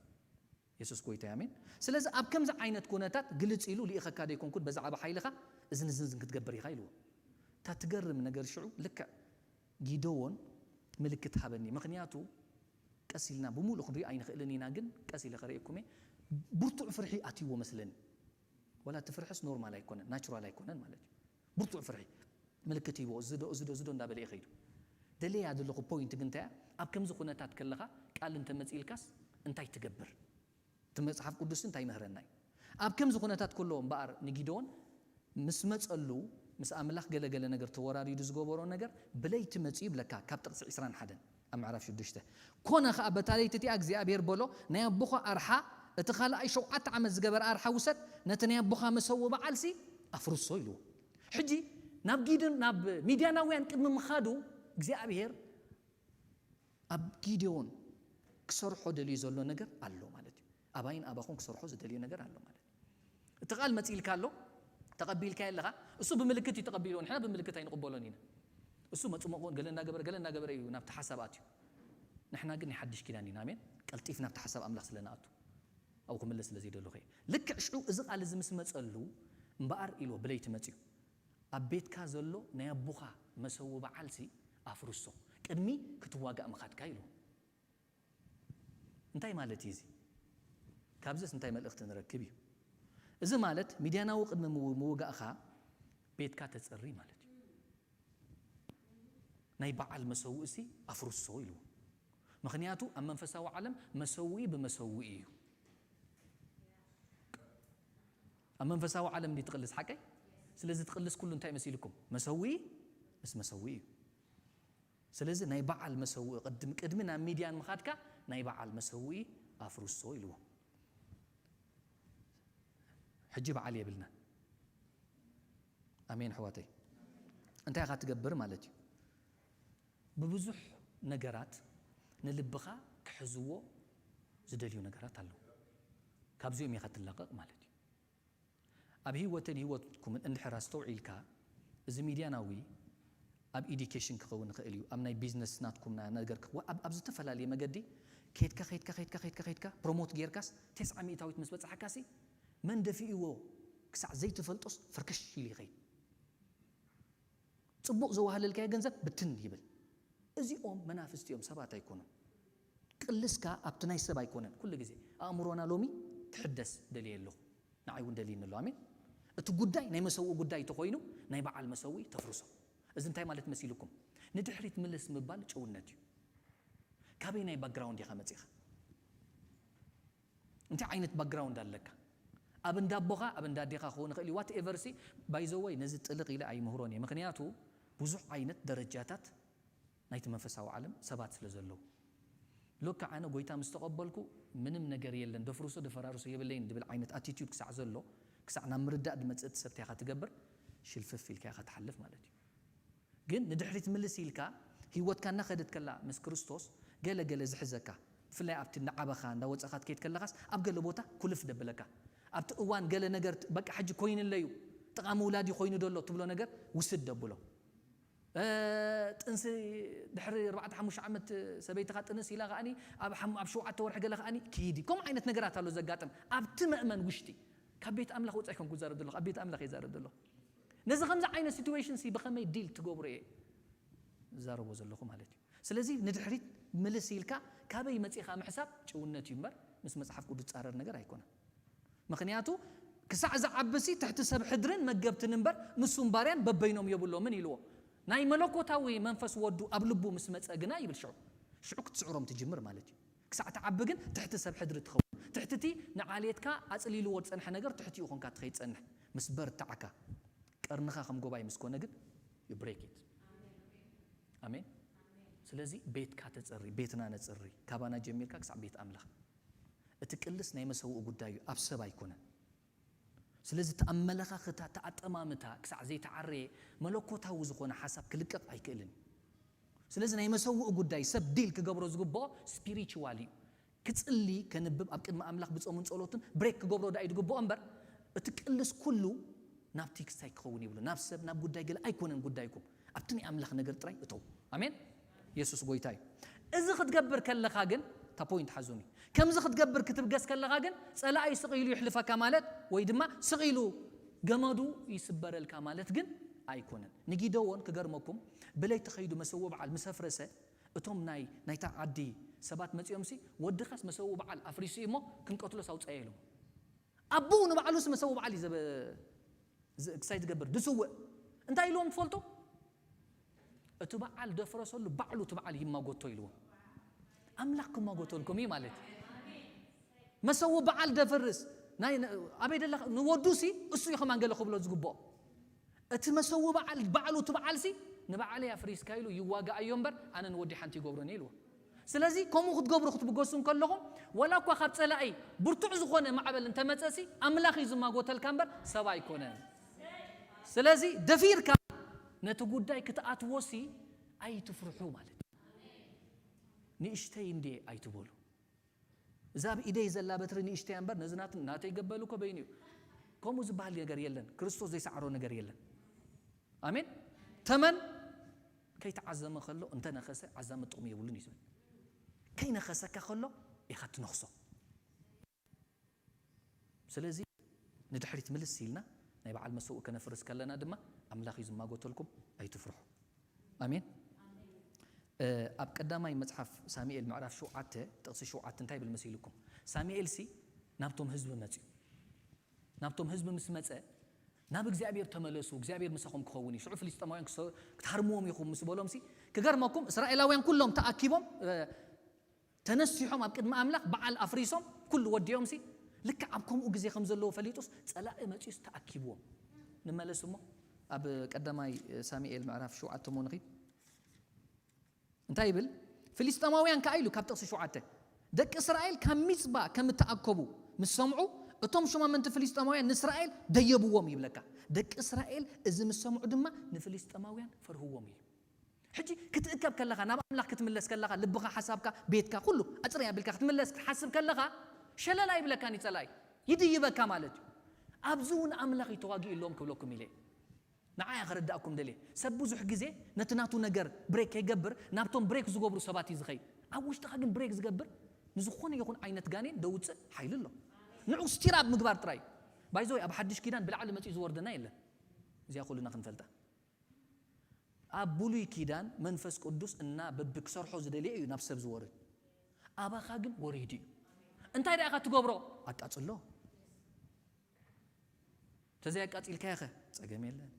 የሱስ ጎይታ ኣሜን። ስለዚ ኣብ ከምዚ ዓይነት ኩነታት ግልጽ ኢሉ ልኢኸካ ደይኮንኩን በዛዕባ ሓይልኻ እዝን እዝን እዝን ክትገብር ኢኻ ኢልዎ። እታ ትገርም ነገር ሽዑ ልክዕ ጊደዎን ምልክት ሃበኒ። ምኽንያቱ ቀስ ኢልና ብምሉእ ክንሪኦ ኣይንኽእልን ኢና፣ ግን ቀስ ኢለ ከርእየኩም እየ። ብርቱዕ ፍርሒ ኣትይዎ መስለኒ። ወላ እቲ ፍርሕስ ኖርማል ኣይኮነን፣ ናቹራል ኣይኮነን ማለት እዩ። ብርቱዕ ፍርሒ ምልክት ሂቦ፣ እዚ ዶ፣ እዚ ዶ፣ እዚ ዶ እንዳበለ እዩ ከይዱ። ደልያ ዘለኹ ፖይንት ግን እንታይ እያ? ኣብ ከምዚ ኩነታት ከለኻ ቃል እንተመጺእልካስ እንታይ ትገብር? እቲ መጽሓፍ ቅዱስ እንታይ ይምህረና እዩ? ኣብ ከምዚ ኩነታት ከሎ እምበኣር ንጊደዎን ምስ መጸሉ፣ ምስ ኣምላኽ ገለገለ ነገር ተወራሪዱ ዝገበሮ ነገር ብለይቲ መጺኡ ይብለካ፣ ካብ ጥቕሲ ዕስራን ሓደን ኣብ ምዕራፍ ሽዱሽተ። ኮነ ኸኣ በታ ለይቲ እቲኣ እግዚኣብሔር በሎ፣ ናይ ኣቦኻ ኣርሓ እቲ ካልኣይ ሸውዓተ ዓመት ዝገበረ ኣርሓ ውሰድ፣ ነቲ ናይ ኣቦኻ መሰውኢ በዓልሲ ኣፍርሶ ኢልዎ። ሕጂ ናብ ጊድን ናብ ሚድያናውያን ቅድሚ ምኻዱ እግዚኣብሔር ኣብ ጊዴዎን ክሰርሖ ደልዩ ዘሎ ነገር ኣሎ ማለት እዩ። ኣባይን ኣባኹን ክሰርሖ ዝደልዩ ነገር ኣሎ ማለት እዩ። እቲ ቃል መጺእልካ ኣሎ፣ ተቐቢልካ ኣለኻ። እሱ ብምልክት እዩ ተቐቢልዎ፣ ንሕና ብምልክት ኣይንቕበሎን ኢና። እሱ መጽመቑ ገለ እናገበረ፣ ገለ እናገበረ እዩ ናብቲ ሓሳብ ኣትዩ። ንሕና ግን ናይ ሓድሽ ኪዳን ኢና። ኣሜን። ቀልጢፍ ናብቲ ሓሳብ ኣምላኽ ስለ ንኣቱ፣ ኣብኡ ክምለስ ስለ ዘይደለኹ እየ። ልክዕ ሽዑ እዚ ቃል እዚ ምስ መጸሉ እምበኣር ኢልዎ ብለይቲ መጺኡ። ኣብ ቤትካ ዘሎ ናይ ኣቦኻ መሰዊ በዓልሲ ኣፍርሶ፣ ቅድሚ ክትዋጋእ ምኻድካ ኢልዎ። እንታይ ማለት እዩ እዚ? ካብዚስ እንታይ መልእኽቲ ንረክብ እዩ? እዚ ማለት ሚድያናዊ ቅድሚ ምው-፣ ምውጋእኻ ቤትካ ተጽሪ ማለት እዩ። ናይ በዓል መሰውእሲ ኣፍርሶ ኢልዎ። ምኽንያቱ ኣብ መንፈሳዊ ዓለም መሰውኢ ብመሰውኢ እዩ። ኣብ መንፈሳዊ ዓለም እንዲ ትቕልስ ሓቀይ? ስለዚ ትቕልስ ኩሉ እንታይ መሲልኩም? መሰውኢ ምስ መሰውኢ እዩ። ስለዚ ናይ በዓል መሰውኢ ቅድም-፣ ቅድሚ ናብ ሚድያን ምኻድካ ናይ በዓል መሰውኢ ኣፍርሶ ኢልዎ። ሕጂ በዓል የብልና። ኣሜን ኣሕዋተይ። እንታይ ኢኻ ትገብር ማለት እዩ? ብብዙሕ ነገራት ንልብኻ ክሕዝዎ ዝደልዩ ነገራት ኣለዉ። ካብዚኦም ኢኻ ትላቐቕ ማለት እዩ። ኣብ ህይወተን ህይወትኩምን እንድሕር ኣስተውዒልካ፣ እዚ ሚድያናዊ ኣብ ኢዱኬሽን ክኸውን ይኽእል እዩ፣ ኣብ ናይ ቢዝነስ ናትኩም ና-፣ ነገር ክኽ-፣ ኣብ፣ ኣብ ዝተፈላለየ መገዲ ከይድካ፣ ከይድካ፣ ከይድካ፣ ከይድካ፣ ከይድካ፣ ፕሮሞት ጌርካስ፣ ተስዓ ሚእታዊት ምስ በጻሕካሲ፣ መን ደፊእዎ ክሳዕ ዘይትፈልጦስ ፍርክሽ ኢሉ ይኸይድ። ጽቡቕ ዘዋህለልካዮ ገንዘብ ብትን ይብል። እዚኦም መናፍስቲ እዮም፣ ሰባት ኣይኮኑን። ቅልስካ ኣብቲ ናይ ሰብ ኣይኮነን። ኩሉ ግዜ ኣእምሮና ሎሚ ክሕደስ ደልየ ኣለኹ። ንዓይ እውን ደልይኒ ኣሎ። ኣሜን። እቲ ጉዳይ ናይ መሰውኢ ጉዳይ እንተኾይኑ፣ ናይ በዓል መሰውኢ ተፍርሶ። እዚ እንታይ ማለት መሲልኩም? ንድሕሪት ምልስ ምባል ጭውነት እዩ። ካበይ ናይ ባክግራውንድ ኢኻ መጺኻ? እንታይ ዓይነት ባክግራውንድ ኣለካ? ኣብ እንዳ ኣቦኻ፣ ኣብ እንዳ ኣዴኻ ክኸውን ይኽእል እዩ። ዋት ኤቨር ሲ፣ ባይ ዘ ወይ፣ ነዚ ጥልቕ ኢለ ኣይምህሮን እየ። ምኽንያቱ ብዙሕ ዓይነት ደረጃታት ናይቲ መንፈሳዊ ዓለም ሰባት ስለ ዘለዉ። ሎካ ኣነ ጎይታ ምስ ተቐበልኩ ምንም ነገር የለን፣ ደፍርሶ ደፈራርሶ የብለይን ድብል ዓይነት ኣቲቲዩድ ክሳዕ ዘሎ፣ ክሳዕ ናብ ምርዳእ ድመጽእ እቲ ሰብ እንታይ ኢኻ ትገብር? ሽልፍፍ ኢልካ ኢኻ ትሓልፍ ማለት እዩ። ግን ንድሕሪት ምልስ ኢልካ ህይወትካ እናኸደት ከላ ምስ ክርስቶስ ገለ ገለ ዝሕዘካ፣ ብፍላይ ኣብቲ እናዓበኻ እንዳወጸኻ ትከይድ ከለኻስ ኣብ ገለ ቦታ ኩልፍ ደብለካ። ኣብቲ እዋን ገለ ነገር ት-፣ በቃ ሕጂ ኮይንለዩ፣ ጥቓ ምውላድ እዩ ኮይኑ ደሎ ትብሎ ነገር ውስድ ደብሎ። እ፣ ጥንሲ ድሕሪ ኣርባዕተ ሓሙሽተ ዓመት ሰበይትኻ ጥንስ ኢላ ከኣኒ ኣብ ሓም-፣ ኣብ ሸውዓተ ወርሒ ገለ ከኣኒ ክይዲ። ከምኡ ዓይነት ነገራት ኣሎ ዘጋጥም። ኣብቲ መእመን ውሽጢ፣ ካብ ቤት ኣምላኽ ወጻኢ ኮንኩ ዝዛረብ ዘለኹ፣ ኣብ ቤት ኣምላኽ እየ ዝዛረብ ዘለኹ። ነዚ ከምዚ ዓይነት ሲትዌሽን ሲ ብኸመይ ዲል ትገብሮ እየ ዝዛረቦ ዘለኹ ማለት እዩ። ስለዚ ንድሕሪት ምልስ ኢልካ ካበይ መጺኻ ምሕሳብ ጭውነት እዩ እምበር ምስ መጽሓፍ ቅዱስ ጻረር ነገር ኣይኮነን። ምኽንያቱ ክሳዕ ዝዓብሲ ትሕቲ ሰብ ሕድርን መገብትን እምበር ንሱም ባርያን በበይኖም የብሎምን ኢልዎ። ናይ መለኮታዊ መንፈስ ወዱ ኣብ ልቡ ምስ መጸ ግና ይብል ሽዑ፣ ሽዑ ክትስዕሮም ትጅምር ማለት እዩ። ክሳዕ ትዓቢ ግን ትሕቲ ሰብ ሕድሪ ትኸውን። ትሕትቲ ንዓሌትካ ኣጽሊልዎ ዝጸንሐ ነገር ትሕቲኡ ኮንካ ትኸይድ ጸንሕ። ምስ በርታዕካ፣ ቀርንኻ ከም ጎባይ ምስ ኮነ ግን you break it። ኣሜን። ስለዚ ቤትካ ተጸሪ፣ ቤትና ነጸሪ፣ ካባና ጀሚርካ ክሳዕ ቤት ኣምላኽ። እቲ ቅልስ ናይ መሰውኡ ጉዳይ እዩ፣ ኣብ ሰብ ኣይኮነን። ስለዚ እቲ ኣመለኻኽታ፣ እቲ ኣጠማምታ ክሳዕ ዘይተዓረየ መለኮታዊ ዝኾነ ሓሳብ ክልቀቕ ኣይክእልን እዩ። ስለዚ ናይ መሰውኡ ጉዳይ ሰብ ዲል ክገብሮ ዝግብኦ ስፒሪቹዋል እዩ። ክጽሊ፣ ከንብብ፣ ኣብ ቅድሚ ኣምላኽ ብጾምን ጸሎትን ብሬክ ክገብሮ ደኣ እዩ ዝግብኦ እምበር፣ እቲ ቅልስ ኩሉ ናብቲ ክስታይ ክኸውን የብሉ። ናብ ሰብ፣ ናብ ጉዳይ ገለ ኣይኮነን ጉዳይኩም። ኣብቲ ናይ ኣምላኽ ነገር ጥራይ እተው። ኣሜን። የሱስ ጎይታ እዩ። እዚ ክትገብር ከለኻ ግን፣ እታ ፖይንት ሓዙኒ። ከምዚ ክትገብር ክትብገስ ከለኻ ግን፣ ጸላኢ ስቕ ኢሉ ይሕልፈካ ማለት፣ ወይ ድማ ስቕ ኢሉ ገመዱ ይስበረልካ ማለት ግን ኣይኮነን። ንጊደዎን ክገርመኩም፣ ብለይቲ ከይዱ መሰውኢ በዓል ምስ ኣፍረሰ፣ እቶም ናይ፣ ናይታ ዓዲ ሰባት መጺኦምሲ፣ "ወድኻስ መሰውኢ በዓል ኣፍሪሱ እዩ እሞ፣ ክንቀትሎስ ኣውጸዮ" ኢሎም። ኣቦኡ ንባዕሉስ መሰውኢ በዓል እዩ ዘበ-፣ ዝ-፣ ክሳይ ትገብር፣ ድስውእ። እንታይ ኢልዎም ትፈልጡ? "እቲ በዓል ደፍረሰሉ፣ ባዕሉ እቲ በዓል ይማጎቶ" ኢልዎም። ኣምላኽ ክማጎተልኩም እዩ ማለት እዩ። መሰውኢ በዓል ደፍርስ፣ ናይ፣ ን-፣ ኣበይ ደለኻ? ንወዱሲ፣ እሱ እዩ ከማን ገለ ክብሎ ዝግብኦ። እቲ መሰውኢ በዓል፣ ባዕሉ እቲ በዓልሲ፣ "ንባዕለይ ኣፍሪስካ" ኢሉ ይዋጋኣዮ እምበር፣ "ኣነ ንወዲ ሓንቲ ይገብሮን" ኢልዎ። ስለዚ፣ ከምኡ ክትገብሩ ክትብገሱ እንከለኹም፣ ወላ እኳ ካብ ጸላኢ ብርቱዕ ዝኾነ ማዕበል እንተመጸሲ፣ ኣምላኽ እዩ ዝማጎተልካ እምበር፣ ሰብ ኣይኮነን። ስለዚ፣ ደፊርካ ነቲ ጉዳይ ክትኣትዎሲ ኣይትፍርሑ ማለት እዩ። ንእሽተይ እንድየ ኣይትበሉ። እዛ ኣብ ኢደይ ዘላ በትሪ ንእሽተይ እምበር፣ ነዚ ናት-፣ ናተይ ገበሉ እኮ በይኑ እዩ። ከምኡ ዝበሃል ነገር የለን። ክርስቶስ ዘይሰዓሮ ነገር የለን። ኣሜን። ተመን ከይተዓዘመ ከሎ፣ እንተነኸሰ ዓዛመ ጥቕሚ የብሉን እዩ ዝብል። ከይነኸሰካ ከሎ ኢኻ ትነኽሶ። ስለዚ ንድሕሪት ምልስ ኢልና ናይ በዓል መሰውኢ ከነፍርስ ከለና ድማ ኣምላኽ እዩ ዝማጎተልኩም፣ ኣይትፍርሑ። ኣሜን። እ፣ ኣብ ቀዳማይ መጽሓፍ ሳሙኤል ምዕራፍ ሸውዓተ ጥቕሲ ሸውዓተ እንታይ ይብል መሲልኩም? ሳሙኤልሲ ናብቶም ህዝቢ መጽዩ። ናብቶም ህዝቢ ምስ መጸ፣ "ናብ እግዚኣብሔር ተመለሱ፣ እግዚኣብሔር ምሳኹም ክኸውን እዩ፣ ሽዑ ፍልስጤማውያን ክሰ-፣ ክትሃርምዎም ኢኹም" ምስ በሎምሲ፣ ክገርመኩም፣ እስራኤላውያን ኩሎም ተኣኪቦም፣ እ፣ ተነሲሖም ኣብ ቅድሚ ኣምላኽ በዓል ኣፍሪሶም፣ ኩሉ ወዲኦምሲ፣ ልክዕ ኣብ ከምኡ ግዜ ከም ዘለዎ ፈሊጡስ፣ ጸላኢ መጺኡስ ተኣኪብዎም። ንመለስ እሞ፣ ኣብ ቀዳማይ ሳሙኤል ምዕራፍ ሸውዓተ እሞ ንኺድ። እንታይ ይብል? ፍልስጤማውያን ከኣ ኢሉ ካብ ጥቕሲ ሸውዓተ፣ ደቂ እስራኤል ካብ ሚጽባ ከም እተኣከቡ ምስ ሰምዑ፣ እቶም ሹማምንቲ ፍልስጤማውያን ንእስራኤል ደየብዎም ይብለካ። ደቂ እስራኤል እዚ ምስ ሰምዑ ድማ ንፍልስጤማውያን ፈርህዎም ኢሉ። ሕጂ ክትእከብ ከለኻ፣ ናብ ኣምላኽ ክትምለስ ከለኻ፣ ልብኻ፣ ሓሳብካ፣ ቤትካ፣ ኩሉ ኣጽርይ ኣቢልካ ክትምለስ ክትሓስብ ከለኻ፣ ሸለል ኣይብለካን እዩ ጸላኢ፣ ይድይበካ ማለት እዩ። ኣብዚ እውን ኣምላኽ እዩ ተዋጊእሎም ክብለኩም ኢለ። ንዓይ ከረዳእኩም ደልየ። ሰብ ብዙሕ ግዜ ነቲ ናቱ ነገር ብሬክ ከይገብር፣ ናብቶም ብሬክ ዝገብሩ ሰባት እዩ ዝኸይድ። ኣብ ውሽጥኻ ግን ብሬክ ዝገብር ንዝኾነ ይኹን ዓይነት ጋኔን ደውጽእ ሓይሊ ኣሎ። ንዑ ስቲር ኣብ ምግባር ጥራይ። ባይዘወይ ኣብ ሓድሽ ኪዳን ብላዕሊ መጺኡ ዝወርደና የለን። እዚኣ ኩልና ክንፈልጣ። ኣብ ብሉይ ኪዳን መንፈስ ቅዱስ እና በቢ ክሰርሖ ዝደልየ እዩ ናብ ሰብ ዝወርድ። ኣባኻ ግን ወሪዱ እዩ። እንታይ ደኣ ኢኻ ትገብሮ? ኣቃጽሎ። ተዘይ ኣቃጺልካዮ ኸ? ጸገም የለን።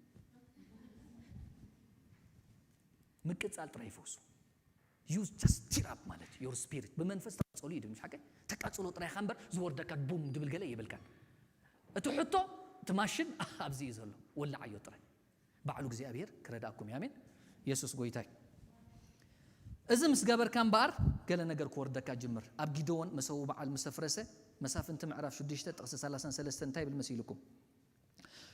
ምቅጻል ጥራይ ይፈውሱ። You just stir up ማለት እዩ። Your spirit ብመንፈስ ተቃጸሉ እዩ ድብል፣ ምሽ ሓቀይ? ተቃጽሎ ጥራይ ኢኻ እምበር ዝወርደካ ቡም ድብል ገለ የብልካን። እቲ ሕቶ፣ እቲ ማሽን ኣብዚ እዩ ዘሎ። ወላዓዮ ጥራይ። ባዕሉ እግዚኣብሔር ክረዳእኩም እዩ። ኣሜን። የሱስ ጎይታይ። እዚ ምስ ገበርካ እምበኣር ገለ ነገር ክወርደካ ጅምር። ኣብ ጊደዎን መሰዊ በዓል ምስ ኣፍረሰ፣ መሳፍንቲ ምዕራፍ ሽዱሽተ ጥቕሲ ሰላሳን ሰለስተን እንታይ ይብል መሲልኩም?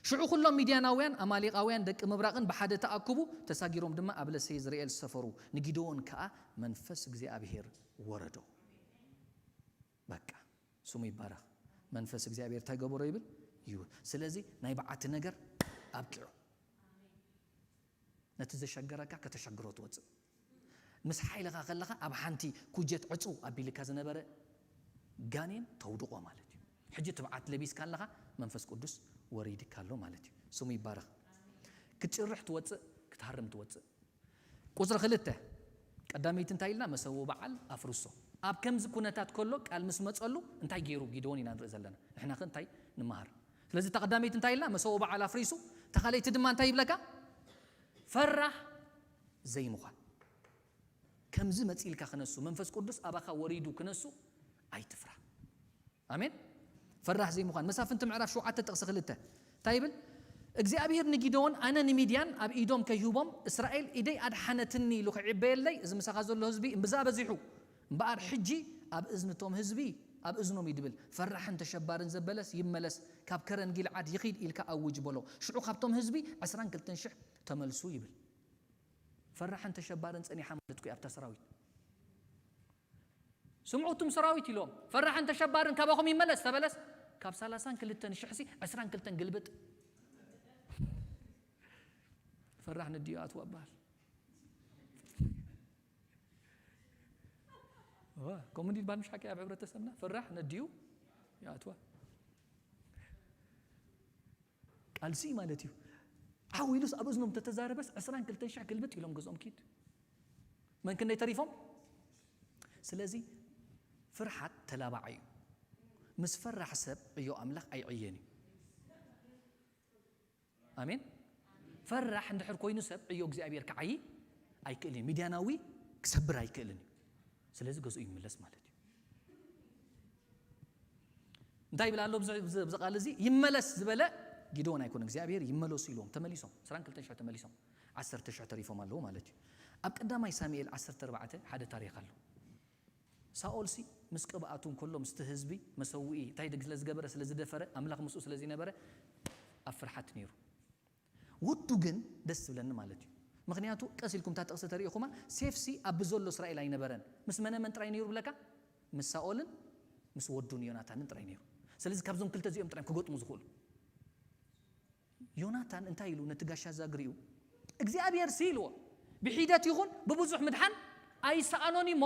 ሽዑ ኩሎም ሚድያናውያን፣ ኣማሌቃውያን፣ ደቂ ምብራቕን ብሓደ ተኣክቡ፣ ተሳጊሮም ድማ ኣብ ለሰይ ዝርኤል ዝሰፈሩ። ንጊደዎን ከኣ መንፈስ እግዚኣብሔር ወረዶ። በቃ፣ ስሙ ይባረኽ። መንፈስ እግዚኣብሔር እንታይ ገበሮ ይብል? ይውል። ስለዚ ናይ በዓቲ ነገር ኣብቂዑ። ነቲ ዘሸገረካ ከተሸግሮ ትወጽእ። ምስ ሓይልኻ ከለኻ ኣብ ሓንቲ ኩጀት ዕጹ ኣቢልካ ዝነበረ ጋኔን ተውድቖ ማለት እዩ። ሕጂ ትብዓት ለቢስካ ኣለኻ፣ መንፈስ ቅዱስ ወሪድካ ኣሎ ማለት እዩ። ስሙ ይባረኽ። ክትጭርሕ ትወጽእ፣ ክትሃርም ትወጽእ። ቁጽሪ ክልተ፣ ቀዳመይቲ እንታይ ኢልና? መሰዊ በዓል ኣፍርሶ። ኣብ ከምዚ ኩነታት ከሎ ቃል ምስ መጸሉ እንታይ ገይሩ ጊደዎን ኢና ንርኢ ዘለና። ንሕና ከ እንታይ ንመሃር? ስለዚ እታ ቀዳመይቲ እንታይ ኢልና? መሰዊ በዓል ኣፍሪሱ፣ እታ ካልኣይቲ ድማ እንታይ ይብለካ? ፈራህ ዘይምዃን። ከምዚ መጺልካ ክነሱ፣ መንፈስ ቅዱስ ኣባኻ ወሪዱ ክነሱ ኣይትፍራ። ኣሜን። ፈራሕ ዘይምዃን። መሳፍንቲ ምዕራፍ ሸውዓተ ጥቕሲ ክልተ እንታይ ይብል? እግዚኣብሔር ንጊደዎን፣ ኣነ ንሚድያን ኣብ ኢዶም ከይህቦም፣ እስራኤል ኢደይ ኣድሓነትኒ ኢሉ ክዕበየለይ፣ እዚ ምሳኻ ዘሎ ህዝቢ እምብዛ በዚሑ፣ እምበኣር ሕጂ ኣብ እዝንቶም ህዝቢ፣ ኣብ እዝኖም ይድብል፣ ፈራሕን ተሸባርን ዘበለስ ይመለስ፣ ካብ ከረን ጊልዓድ ይኺድ ኢልካ ኣውጅ በሎ። ሽዑ ካብቶም ህዝቢ ዕስራን ክልተን ሽሕ ተመልሱ ይብል። ፈራሕን ተሸባርን ጸኒሓ ማለት እኮ ኣብታ ሰራዊት። ስምዑ እቱም ሰራዊት ኢሎም፣ ፈራሕን ተሸባርን ካባኹም ይመለስ ተበለስ፣ ካብ ሰላሳን ክልተን ሽሕ ሲ ዕስራን ክልተን ግልብጥ። ፈራሕ ነዲኡ ኣትዋ በሃል። እዋ፣ ከምኡ እንዲ በሃል ምሽ ሓቂ ኣብ ሕብረተሰብና፣ ፈራሕ ነዲኡ ይኣትዋ። ቃልሲ ማለት እዩ። ዓው ኢሉስ ኣብ እዝኖም ተተዛረበስ ዕስራን ክልተን ሽሕ ግልብጥ ኢሎም ገዝኦም ኪድ። መን ክንደይ ተሪፎም? ስለዚ ፍርሓት ተላባዓይ እዩ። ምስ ፈራሕ ሰብ ዕዮ ኣምላኽ ኣይዕየን እዩ። ኣሜን። ፈራሕ እንድሕር ኮይኑ ሰብ ዕዮ እግዚኣብሔር ክዓዪ ኣይክእልን እዩ። ሚድያናዊ ክሰብር ኣይክእልን እዩ። ስለዚ ገዝኡ ይምለስ ማለት እዩ። እንታይ ይብል ኣሎ ኣብዚ፣ ኣብዚ፣ ኣብዚ ቃል እዚ? ይመለስ ዝበለ ጊደዎን ኣይኮነ እግዚኣብሔር ይመለሱ ኢልዎም ተመሊሶም። ዕስራን ክልተን ሽሕ ተመሊሶም። ዓሰርተ ሽሕ ተሪፎም ኣለዉ ማለት እዩ። ኣብ ቀዳማይ ሳሙኤል ዓሰርተ ኣርባዕተ ሓደ ታሪኽ ኣሎ። ሳኦል ሲ ምስ ቅብኣቱ እንከሎ ምስቲ ህዝቢ መሰውኢ እንታይ ድግ ስለ ዝገበረ፣ ስለ ዝደፈረ፣ ኣምላኽ ምስኡ ስለ ዝነበረ ኣብ ፍርሓት ነይሩ። ወዱ ግን ደስ ዝብለኒ ማለት እዩ። ምኽንያቱ ቀስ ኢልኩም እታ ጥቕሲ ተሪእኹማ፣ ሴፍ ሲ ኣብ ብዘሎ እስራኤል ኣይነበረን። ምስ መነ መን ጥራይ ነይሩ ብለካ? ምስ ሳኦልን ምስ ወዱን ዮናታንን ጥራይ ነይሩ። ስለዚ ካብዞም ክልተ እዚኦም ጥራይ ክገጥሙ ዝኽእሉ። ዮናታን እንታይ ኢሉ ነቲ ጋሻ ዛግሪኡ? እግዚኣብሔር ሲ ኢልዎ፣ ብሒደት ይኹን ብብዙሕ ምድሓን ኣይሰኣኖን እዩ እሞ፣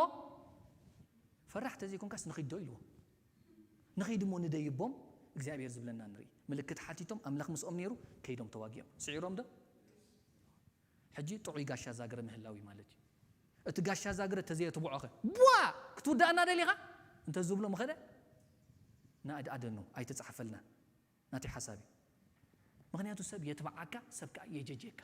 ፈራሕ ተዘይኮንካስ ንኺድ ዶ ኢልዎ። ንኺድ እሞ ንደይቦም እግዚኣብሔር ዝብለና ንርኢ። ምልክት ሓቲቶም ኣምላኽ ምስኦም ነይሩ፣ ከይዶም ተዋጊኦም። ስዒሮም ዶ? ሕጂ ጥዑይ ጋሻ ዛግረ ምህላው እዩ ማለት እዩ። እቲ ጋሻ ዛግረ ተዘየትብዖኸ? ቧ! ክትውዳእና ደሊኻ? እንተ ዝብሎ ምኸደ? ንኣድኣደኖ፣ ኣይተጻሕፈልናን። ናተይ ሓሳብ እዩ። ምኽንያቱ ሰብ የትብዓካ፣ ሰብ ከኣ የጀጅየካ።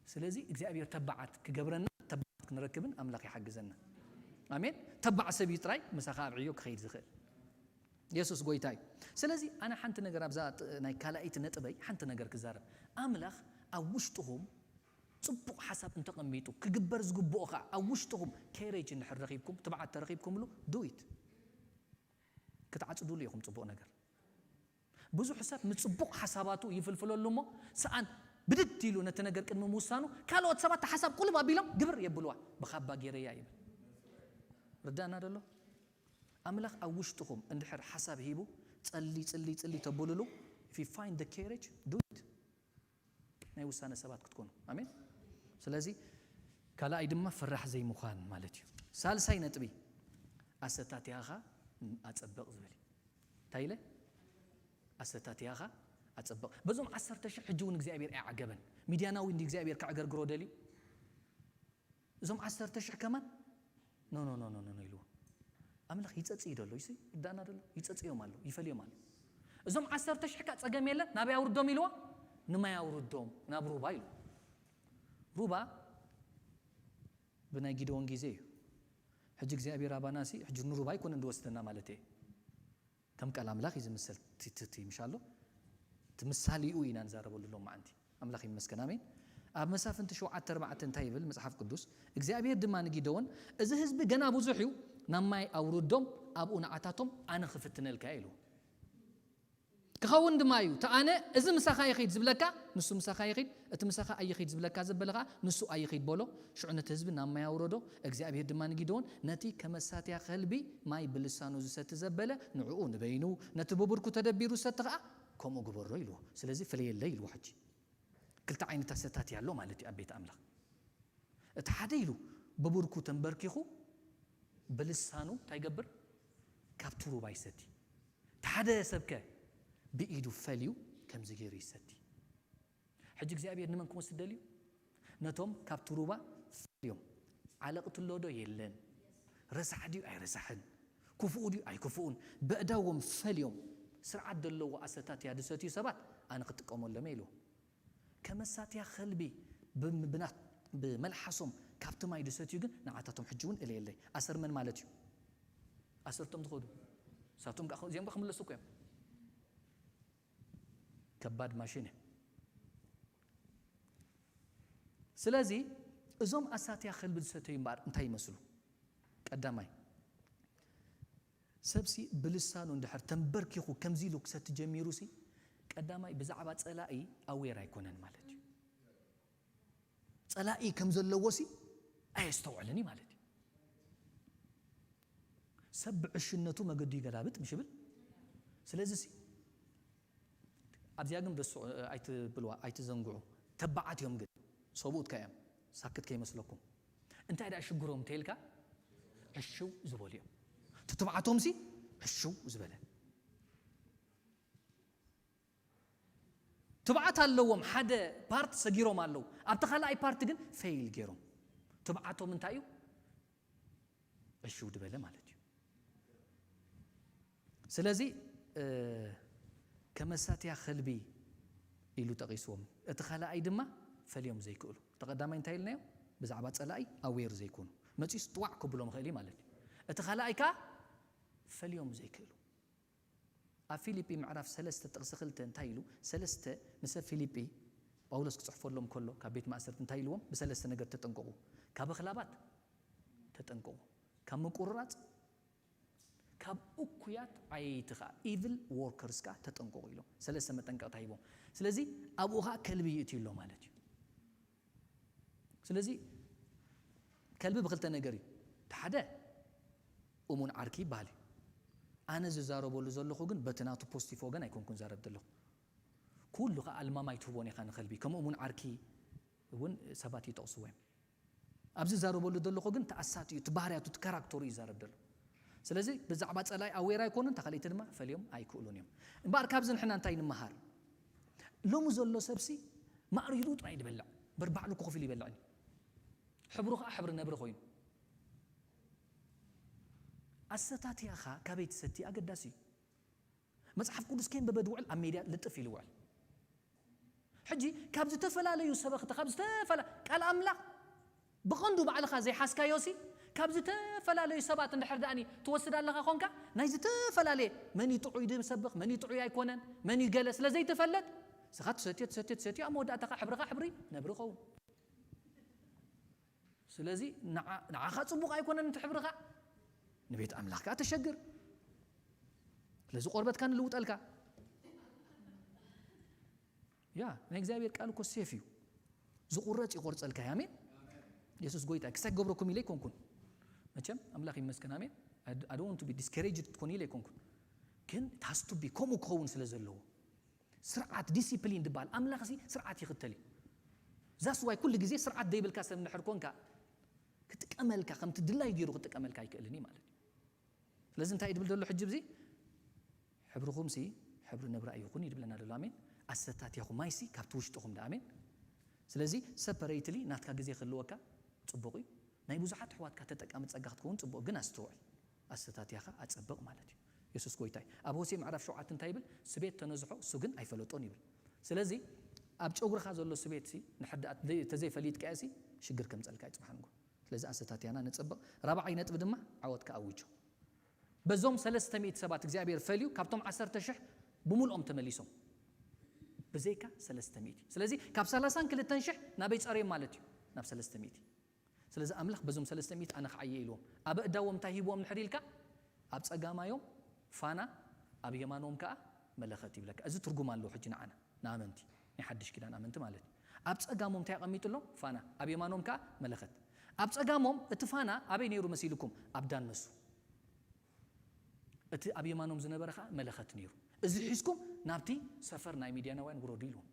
ስለዚ እግዚኣብሔር ተባዓት ክገብረና፣ ተባዓት ክንረክብን ኣምላኽ ይሓግዘና። ኣሜን። ተባዕ ሰብ እዩ ጥራይ ምሳኻ ኣብ ዕዮ ክኸይድ ዝኽእል። የሱስ ጎይታ እዩ። ስለዚ ኣነ ሓንቲ ነገር ኣብዛ ጥ-፣ ናይ ካልኣይቲ ነጥበይ ሓንቲ ነገር ክዛረብ። ኣምላኽ ኣብ ውሽጥኹም ጽቡቕ ሓሳብ እንተቐሚጡ፣ ክግበር ዝግብኦ ኸኣ ኣብ ውሽጥኹም ከሬጅ እንድሕር ረኺብኩም፣ ትብዓት ተረኺብኩምሉ፣ do it። ክትዓጽዱሉ ኢኹም ጽቡቕ ነገር። ብዙሕ ሰብ ንጽቡቕ ሓሳባቱ ይፍልፍለሉ እሞ፣ ሰኣን ብድድ ኢሉ ነቲ ነገር ቅድሚ ምውሳኑ፣ ካልኦት ሰባት እቲ ሓሳብ ቁልብ ኣቢሎም ግብር የብልዋ። ብኻባ ጌረያ ይብል። ርዳእና ደሎ? ኣምላኽ ኣብ ውሽጥኹም እንድሕር ሓሳብ ሂቡ፣ ጸሊ፣ ጽሊ፣ ጽሊ ተብሉሉ፣ if you find the courage, do it። ናይ ውሳነ ሰባት ክትኮኑ። ኣሜን። ስለዚ ካልኣይ ድማ ፈራሕ ዘይምዃን ማለት እዩ። ሳልሳይ ነጥቢ፣ ኣሰታትያኻ ኣጸብቕ ዝብል እዩ። እንታይ ኢለ? ኣሰታትያኻ ኣጸብቕ። በዞም ዓሰርተ ሽሕ ሕጂ እውን እግዚኣብሔር ኣይዓገበን። ሚድያናዊ እንዲ እግዚኣብሔር ከዕገርግሮ ደልዩ? እዞም ዓሰርተ ሽሕ ከማን ኖ፣ ኖ፣ ኖ፣ ኖ፣ ኖ፣ ኖ ኢልዎ። ኣምላኽ ይጸጽዩ ደሎ፣ ይሲ፣ ይዳና ደሎ፣ ይጸጽዮም ኣሎ፣ ይፈልዮም ኣሎ። እዞም ዓሰርተ ሽሕ ካ ጸገም የለን፣ ናበይ ኣውርዶም ኢልዎ? ንማይ ኣውርዶም፣ ናብ ሩባ ኢልዎ። ሩባ ብናይ ጊደዎን ግዜ እዩ። ሕጂ እግዚኣብሔር ኣባናሲ፣ ሕጂ ንሩባ ኣይኮነን ዝወስደና ማለት እየ። ከም ቃል ኣምላኽ እዩ ዝምሰል፣ ቲ-፣ ቲ-፣ ቲ-፣ ምሽ ኣሎ? እቲ ምሳሌኡ ኢና ንዛረበሉ ሎም መዓንቲ። ኣምላኽ ይመስገን፣ ኣሜን። ኣብ መሳፍንቲ ሸውዓተ ኣርባዕተ እንታይ ይብል መጽሓፍ ቅዱስ? እግዚኣብሔር ድማ ንጊደዎን፣ "እዚ ህዝቢ ገና ብዙሕ እዩ፣ ናብ ማይ ኣውርዶም፣ ኣብኡ ንዓታቶም ኣነ ክፍትነልካ እየ" ኢሉ። ክኸውን ድማ እዩ፣ እቲ ኣነ፣ "እዚ ምሳኻ ይኺድ" ዝብለካ፣ ንሱ ምሳኻ ይኺድ፣ እቲ ምሳኻ ኣይኺድ ዝብለካ ዘበለ ኸዓ፣ ንሱ ኣይኺድ በሎ። ሽዑ ነቲ ህዝቢ ናብ ማይ ኣውረዶ። እግዚኣብሔር ድማ ንጊደዎን፣ "ነቲ ከመሳትያ ከልቢ ማይ ብልሳኑ ዝሰቲ ዘበለ፣ ንዕኡ ንበይኑ፣ ነቲ ብብርኩ ተደቢሩ ዝሰቲ ኸዓ፣ ከምኡ ግበሮ" ኢልዎ። ስለዚ ፍለየለይ ኢልዎ። ሕጂ ክልተ ዓይነት ኣሰታትያ ኣሎ ማለት እዩ ኣብ ቤት ኣምላኽ። እቲ ሓደ ኢሉ ብብርኩ ተንበርኪኹ ብልሳኑ እንታይ ይገብር? ካብቲ ሩባ ይሰቲ። እቲ ሓደ ሰብከ ብኢዱ ፈልዩ ከምዚ ገይሩ ይሰቲ። ሕጂ እግዚኣብሔር ንመን ክወስድ ደልዩ? ነቶም ካብቲ ሩባ ፈልዮም። ዓለቕትሎ ዶ የለን? ረሳሕ ድዩ ኣይረሳሕን? ክፉኡ ድዩ ኣይክፉኡን? በእዳዎም ፈልዮም። ስርዓት ዘለዎ ኣሰታትያ ዝሰትዩ ሰባት ኣነ ክጥቀመሎም እየ ኢልዎ። ከመሳትያ ከልቢ ብ-፣ ብናት-፣ ብመልሓሶም ካብቲ ማይ ዝሰትዩ ግን ንዓታቶም ሕጂ እውን እለየለይ። ኣሰር መን ማለት እዩ? ኣሰርቶም ዝኸዱ። ሳቶም ከኣ እዚኦም ከኣ ክምለሱ እኮ እዮም። ከባድ ማሽን እዩ። ስለዚ እዞም ኣሳትያ ከልቢ ዝሰተዩ እምበኣር እንታይ ይመስሉ? ቀዳማይ፣ ሰብሲ ብልሳኑ እንድሕር ተንበርኪኹ ከምዚ ኢሉ ክሰቲ ጀሚሩሲ፣ ቀዳማይ ብዛዕባ ጸላኢ ኣዌር ኣይኮነን ማለት እዩ። ጸላኢ ከም ዘለዎሲ ኣየስተውዕልን እዩ ማለት እዩ። ሰብ ብዕሽነቱ መገዱ ይገላብጥ ምሽ ይብል። ስለዚሲ ኣብዚኣ ግን ደስ ኣይትብልዋ፣ ኣይትዘንግዑ። ተባዓት እዮም ግን ሰብኡት ከ እዮም ሳክት ከይመስለኩም። እንታይ ደኣ ሽግሮም እንተይልካ ዕሽው ዝበሉ እዮም። እቲ ትብዓቶምሲ ዕሽው ዝበለ። ትብዓት ኣለዎም፣ ሓደ ፓርት ሰጊሮም ኣለዉ። ኣብቲ ካልኣይ ፓርት ግን ፌይል ገይሮም። ትብዓቶም እንታይ እዩ? ዕሽው ዝበለ ማለት እዩ። ስለዚ፣ እ፣ ከመሳትያ ከልቢ ኢሉ ጠቒስዎም። እቲ ካልኣይ ድማ ፈልዮም ዘይክእሉ። እቲ ቀዳማይ እንታይ ኢልናዮ? ብዛዕባ ጸላኢ ኣዌር ዘይኮኑ። መጺኡስ ጥዋዕ ከብሎም ይኽእል እዩ ማለት እዩ። እቲ ካልኣይ ከኣ ፈልዮም ዘይክእሉ። ኣብ ፊልጲ ምዕራፍ ሰለስተ ጥቕሲ ክልተ እንታይ ኢሉ? ሰለስተ ንሰብ ፊልጲ ጳውሎስ ክጽሕፈሎም ከሎ ካብ ቤት ማእሰርቲ እንታይ ኢልዎም? ብሰለስተ ነገር ተጠንቀቑ። ካብ ኣኽላባት ተጠንቀቑ። ካብ ምቁርራጽ፣ ካብ እኩያት ዓየይቲ ከኣ፣ ኢቭል ዎርከርስ ከኣ ተጠንቀቑ ኢሎም። ሰለስተ መጠንቀቕታ ሂቦም። ስለዚ ኣብኡ ከኣ ከልቢ ይእትዩ ኣሎ ማለት እዩ። ስለዚ ከልቢ ብክልተ ነገር እዩ። እቲ ሓደ እሙን ዓርኪ ይበሃል እዩ። ኣነ ዝዛረበሉ ዘለኹ ግን በቲ ናቱ ፖዚቲቭ ወገን ኣይኮንኩን ዛረብ ዘለኹ። ኩሉ ከኣ ኣልማማይ ትህቦን ኢኻ ንኸልቢ። ከም እሙን ዓርኪ እውን ሰባት ይጠቕስዎ እዮም። ኣብዚ ዝዛረበሉ ዘለኹ ግን እቲ ኣሳትኡ፣ እቲ ባህርያቱ፣ እቲ ካራክተሩ እዩ ዝዛረብ ዘሎ። ስለዚ ብዛዕባ ጸላኢ ኣዌር ኣይኮኑን፣ ተኻሊእቲ ድማ ፈልዮም ኣይክእሉን እዮም። እምበኣር ካብዚ ንሕና እንታይ ንምሃር? ሎሚ ዘሎ ሰብሲ ማዕሪሩ ጥራይ ዝበልዕ፣ በርባዕሉ ኮፍ ኢሉ ይበልዕን እዩ። ሕብሩ ኸዓ ሕብሪ ነብሪ ኮይኑ። ኣሰታትያኻ ካበይ ትሰቲ ኣገዳሲ እዩ። መጽሓፍ ቅዱስ ከየንበበ ድውዕል ኣብ ሜድያ ልጥፍ ኢሉ ይውዕል። ሕጂ ካብ ዝተፈላለዩ ሰበኽቲ፣ ካብ ዝተፈላ-፣ ቃል ኣምላኽ ብቐንዱ ባዕልኻ ዘይሓዝካዮሲ፣ ካብ ዝተፈላለዩ ሰባት እንድሕር ደኣኒ ትወስድ ኣለኻ ኾንካ፣ ናይ ዝተፈላለየ መን እዩ ጥዑይ ድሰብኽ፣ መን እዩ ጥዑይ ኣይኮነን፣ መን እዩ ገለ ስለ ዘይትፈልጥ፣ ንስኻ ትሰትዮ፣ ትሰትዮ፣ ትሰትዮ፣ ኣብ መወዳእታኻ ሕብርኻ ሕብሪ ነብሪ ኸውን። ስለዚ ንዓ-፣ ንዓኻ ጽቡቕ ኣይኮነን እቲ ሕብርኻ፣ ንቤት ኣምላኽ ከኣ ተሸግር። ስለዚ ቆርበትካ ንልውጠልካ። ያ፣ ናይ እግዚኣብሔር ቃል እኮ ሴፍ እዩ። ዝቑረጽ ይቆርጸልካ እዩ። ኣሜን። የሱስ ጎይታ እዩ። ክሳይ ክገብረኩም ኢለ ኣይኮንኩን። መቸም ኣምላኽ ይመስገን። ኣሜን። I d-፣ I don't want to be discouraged ክትኮኑ ኢለ ኣይኮንኩን። ግን it has to be ከምኡ ክኸውን ስለ ዘለዎ። ስርዓት፣ ዲሲፕሊን ዝበሃል ኣምላኽሲ ስርዓት ይኽተል እዩ። That's why ኩሉ ግዜ ስርዓት ዘይብልካ ሰብ እንድሕር ኮንካ፣ ክጥቀመልካ፣ ከምቲ ድላዩ ገይሩ ክጥቀመልካ ኣይክእልን እዩ ማለት እዩ። ስለዚ እንታይ እዩ ድብል ዘሎ ሕጂ ብዚ? ሕብርኹምሲ ሕብሪ ነብሪ ኣይኹን እዩ ድብለና ዘሎ። ኣሜን። ኣሰታትያኹም ማይሲ ካብቲ ውሽጥኹም ዳ። ኣሜን። ስለዚ ሰፐሬትሊ ናትካ ግዜ ክህልወካ ጽቡቕ እዩ። ናይ ብዙሓት ኣሕዋትካ ተጠቃሚ ጸጋ ክትከውን ጽቡቕ፣ ግን ኣስተውዕል። ኣሰታትያኻ ኣጸብቕ ማለት እዩ። የሱስ ጎይታ እዩ። ኣብ ሆሴዕ ምዕራፍ ሸውዓተ እንታይ ይብል? ስቤት ተነዝሖ፣ እሱ ግን ኣይፈለጦን ይብል። ስለዚ ኣብ ጨጉርኻ ዘሎ ስቤትሲ ንሕዳት ተዘይፈሊጥካዮሲ ሽግር ከምጸልካ እዩ ጽባሕ ንግሆ። ስለዚ ኣሰታትያና ነጸብቕ። ራብዓይ ነጥቢ ድማ ዓወትካ ኣውጆ። በዞም ሰለስተ ሚእቲ ሰባት እግዚኣብሔር ፈልዩ፣ ካብቶም ዓሰርተ ሽሕ ብምልኦም ተመሊሶም። ብዘይካ ሰለስተ ሚእቲ። ስለዚ ካብ ሰላሳን ክልተን ሽሕ ናበይ ጸርዮም ማለት እዩ? ናብ ሰለስተ ሚእቲ። ስለዚ ኣምላኽ በዞም ሰለስተ ሚእቲ ኣነ ክዓየ ኢልዎም። ኣብ ኣእዳዎም እንታይ ሂብዎም እንድሕር ኢልካ፣ ኣብ ጸጋማዮም ፋና፣ ኣብ የማኖም ከኣ መለኸት ይብለካ። እዚ ትርጉም ኣለዎ ሕጂ ንዓና፣ ንኣመንቲ፣ ናይ ሓድሽ ኪዳን ኣመንቲ ማለት እዩ። ኣብ ጸጋሞም እንታይ ኣቐሚጥሎም? ፋና፣ ኣብ የማኖም ከኣ መለኸት። ኣብ ጸጋሞም እቲ ፋና ኣበይ ነይሩ መሲልኩም? ኣብ ዳነሱ። እቲ ኣብ የማኖም ዝነበረ ከኣ መለኸት ነይሩ። እዚ ሒዝኩም ናብቲ ሰፈር ናይ ሚድያናውያን ውረዱ ኢልዎም።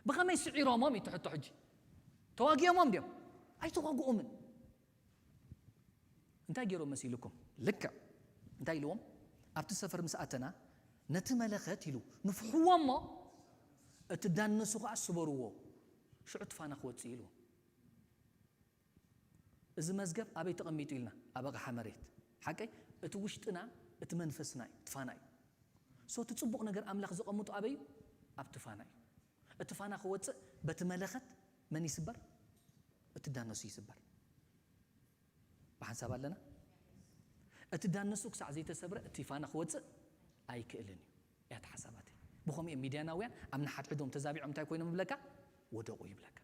ብኸመይ ስዒሮሞም እዩ እቲ ሕቶ ሕጂ? ተዋጊኦሞም ድዮም? ኣይተዋግኦምን። እንታይ ገይሮም መሲልኩም? ልክዕ እንታይ ኢልዎም? ኣብቲ ሰፈር ምስ ኣተና ነቲ መለኸት ኢሉ ንፍሕዎ እሞ እቲ ዳነሱ ከኣ ስበርዎ፣ ሽዑ እቲ ፋና ክወጽእ ኢልዎም። እዚ መዝገብ ኣበይ ተቐሚጡ ኢልና? ኣብ ኣቕሓ መሬት። ሓቀይ? እቲ ውሽጥና፣ እቲ መንፈስና እዩ፣ እቲ ፋና እዩ። ሶ እቲ ጽቡቕ ነገር ኣምላኽ ዘቐምጦ ኣበይ እዩ? ኣብቲ ፋና እዩ። እቲ ፋና ክወጽእ በቲ መለኸት መን ይስበር? እቲ ዳነሱ ይስበር። ብሓንሳብ ኣለና? እቲ ዳነሱ ክሳዕ ዘይተሰብረ እቲ ፋና ክወፅእ ኣይክእልን እዩ። እያ ሓሳባተይ። ብኸምኡ እዮም ሚድያናውያን ኣብ ንሓድሕዶም ተዛቢዖም እንታይ ኮይኖም ይብለካ? ወደቑ ይብለካ።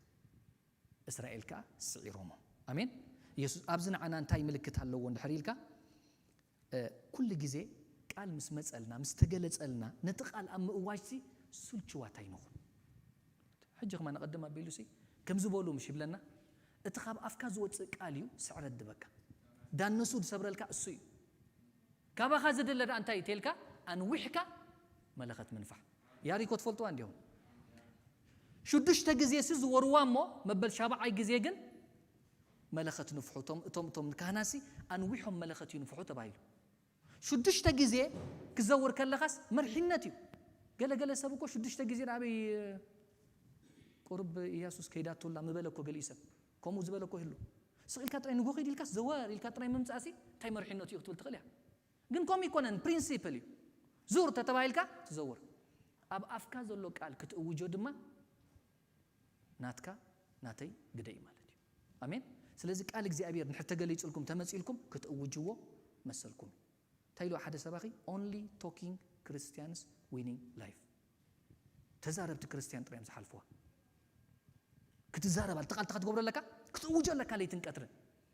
እስራኤል ከኣ ስዒሮሞ። ኣሜን። ኢየሱስ ኣብዚ ንዓና እንታይ ምልክት ኣለዎ እንድሕር ኢልካ፣ ኩሉ ግዜ ቃል ምስ መጸልና ምስ ተገለጸልና ነቲ ቃል ኣብ ምእዋጅሲ ስልችዋት ኣይንኹን። ሕጂ ከማ ንቐድም ኣቢሉሲ ከምዚ በሉ ምሽ ይብለና። እቲ ካብ ኣፍካ ዝወፅእ ቃል እዩ ስዕረት ድበካ። ዳነሱ ዝሰብረልካ እሱ እዩ። ካባኻ ዝድለ ደኣ እንታይ እዩ ተልካ? ኣንዊሕካ መለኸት ምንፋሕ። ያሪኮ ትፈልጥዋ እንዲኹም? ሽዱሽተ ግዜ ሲ ዝወርዋ እሞ መበል ሻብዓይ ግዜ ግን መለኸት ንፍሑ። እቶም እቶም እቶም ካህናሲ ኣንዊሖም መለኸት ይንፍሑ ተባሂሉ። ሽዱሽተ ግዜ ክዘውር ከለኻስ መርሒነት እዩ። ገለገለ ሰብ እኮ ሽዱሽተ ግዜ ናበይ ቁርብ ኢያሱስ ከይዳቶላ ምበለ እኮ ገሊኡ ሰብ ከምኡ ዝበለ እኮ ይህሉ። ስቕ ኢልካ ጥራይ ንጎ ኺድ ኢልካስ ዘወር ኢልካ ጥራይ ምምጻእሲ እንታይ መርሒነቱ እዩ ክትብል ትኽእል እያ። ግን ከምኡ ይኮነን፣ ፕሪንሲፕል እዩ። ዙር ተተባሂልካ ትዘውር። ኣብ ኣፍካ ዘሎ ቃል ክትእውጆ ድማ ናትካ ናተይ ግደ እዩ ማለት እዩ። ኣሜን። ስለዚ ቃል እግዚኣብሔር ንድሕር ተገሊጹልኩም ተመጺልኩም ክትእውጅዎ መሰልኩም እዩ። እንታይ ኢሉ ሓደ ሰባኺ? Only talking Christians winning life። ተዛረብቲ ክርስቲያን ጥራይ እዮም ዝሓልፍዋ። ክትዛረብ ኣለካ፣ ቃል ትገብሮ ኣለካ፣ ክትእውጆ ኣለካ ለይትን ቀትርን።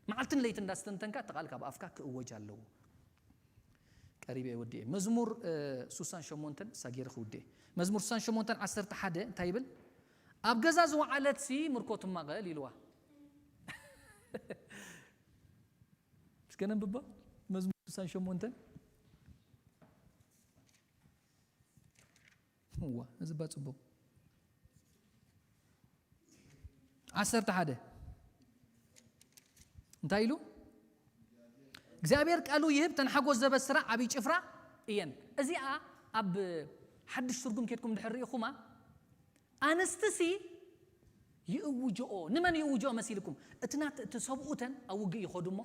መዓልትን ለይትን እንዳስተንተንካ እቲ ቃል ካብ ኣፍካ ክእወጅ ኣለዎ። ቀሪበ ወዲኤ። መዝሙር እ፣ ስሳን ሸሞንተን ሳጌር ክውድኤ። መዝሙር ስሳን ሸሞንተን ዓሰርተ ሓደ እንታይ ይብል? ኣብ ገዛ ዝወዓለት ሲ ምርኮ ትማቐል ኢልዋ። እስከ ነንብባ። መዝሙር ስሳን ሸሞንተን። እዋ፣ እዚ ባ ጽቡቕ። ዓሰርተ ሓደ እንታይ ኢሉ? እግዚኣብሔር ቃሉ ይህብ፣ ተን ሓጎስ ዘበስራ ዓብዪ ጭፍራ እየን። እዚኣ ኣብ ሓድሽ ትርጉም ኬድኩም ድሕር ርኢኹማ፣ ኣንስትሲ ይእውጅኦ። ንመን ይእውጅኦ መሲልኩም? እቲ ናት-፣ እቲ ሰብኡተን ኣብ ውግእ ይኸዱ እሞ፣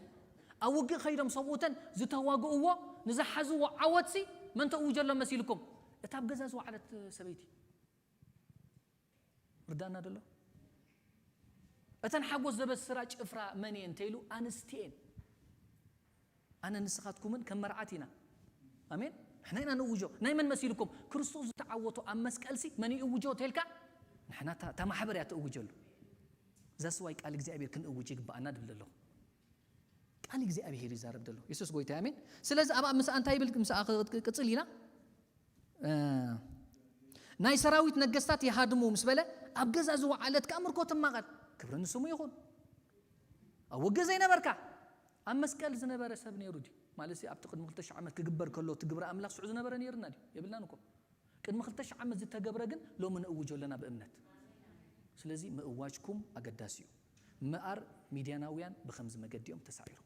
ኣብ ውግእ ከይዶም ሰብኡተን ዝተዋግእዎ፣ ንዝሓዝዎ ዓወትሲ መን ተእውጀሎም መሲልኩም? እታ ኣብ ገዛ ዝወዓለት ሰበይቲ። ርዳና ደሎ? እተን ሓጎስ ዘበስራ ጭፍራ መን እየን እንተኢሉ፣ ኣንስቲ እየን። ኣነ ንስኻትኩምን ከም መርዓት ኢና። ኣሜን። ንሕና ኢና ንእውጆ። ናይ መን መሲልኩም? ክርስቶስ ዝተዓወቶ ኣብ መስቀልሲ መን ይእውጆ ተልካ? ንሕና እታ፣ እታ ማሕበር እያ ትእውጀሉ። እዛ ስዋይ ቃል እግዚኣብሔር ክንእውጅ ይግብኣና ድብል ኣለኹ። ቃል እግዚኣብሔር ይዛረብ ደሎ። የሱስ ጎይታ፣ ኣሜን። ስለዚ ኣብ ምስኣ እንታይ ይብል? ምስኣ ክ-፣ ክ-፣ ቅጽል ኢና። እ፣ ናይ ሰራዊት ነገስታት ይሃድሙ ምስ በለ፣ ኣብ ገዛ ዝወዓለት ከኣ ምርኮ ትማቐል። ክብሪ ንስሙ ይኹን። ኣብ ውግእ ዘይነበርካ፣ ኣብ መስቀል ዝነበረ ሰብ ነይሩ ድዩ? ማለትሲ ኣብቲ ቅድሚ ክልተ ሽሕ ዓመት ክግበር ከሎ እቲ ግብሪ ኣምላኽ ሽዑ ዝነበረ ነይርና ድዩ? የብልናን እኮ። ቅድሚ ክልተ ሽሕ ዓመት ዝተገብረ ግን ሎሚ ንእውጆ ኣለና ብእምነት። ስለዚ ምእዋጅኩም ኣገዳሲ እዩ። ምኣር ሚድያናውያን ብኸምዚ መገዲ እዮም ተሳዒሮም።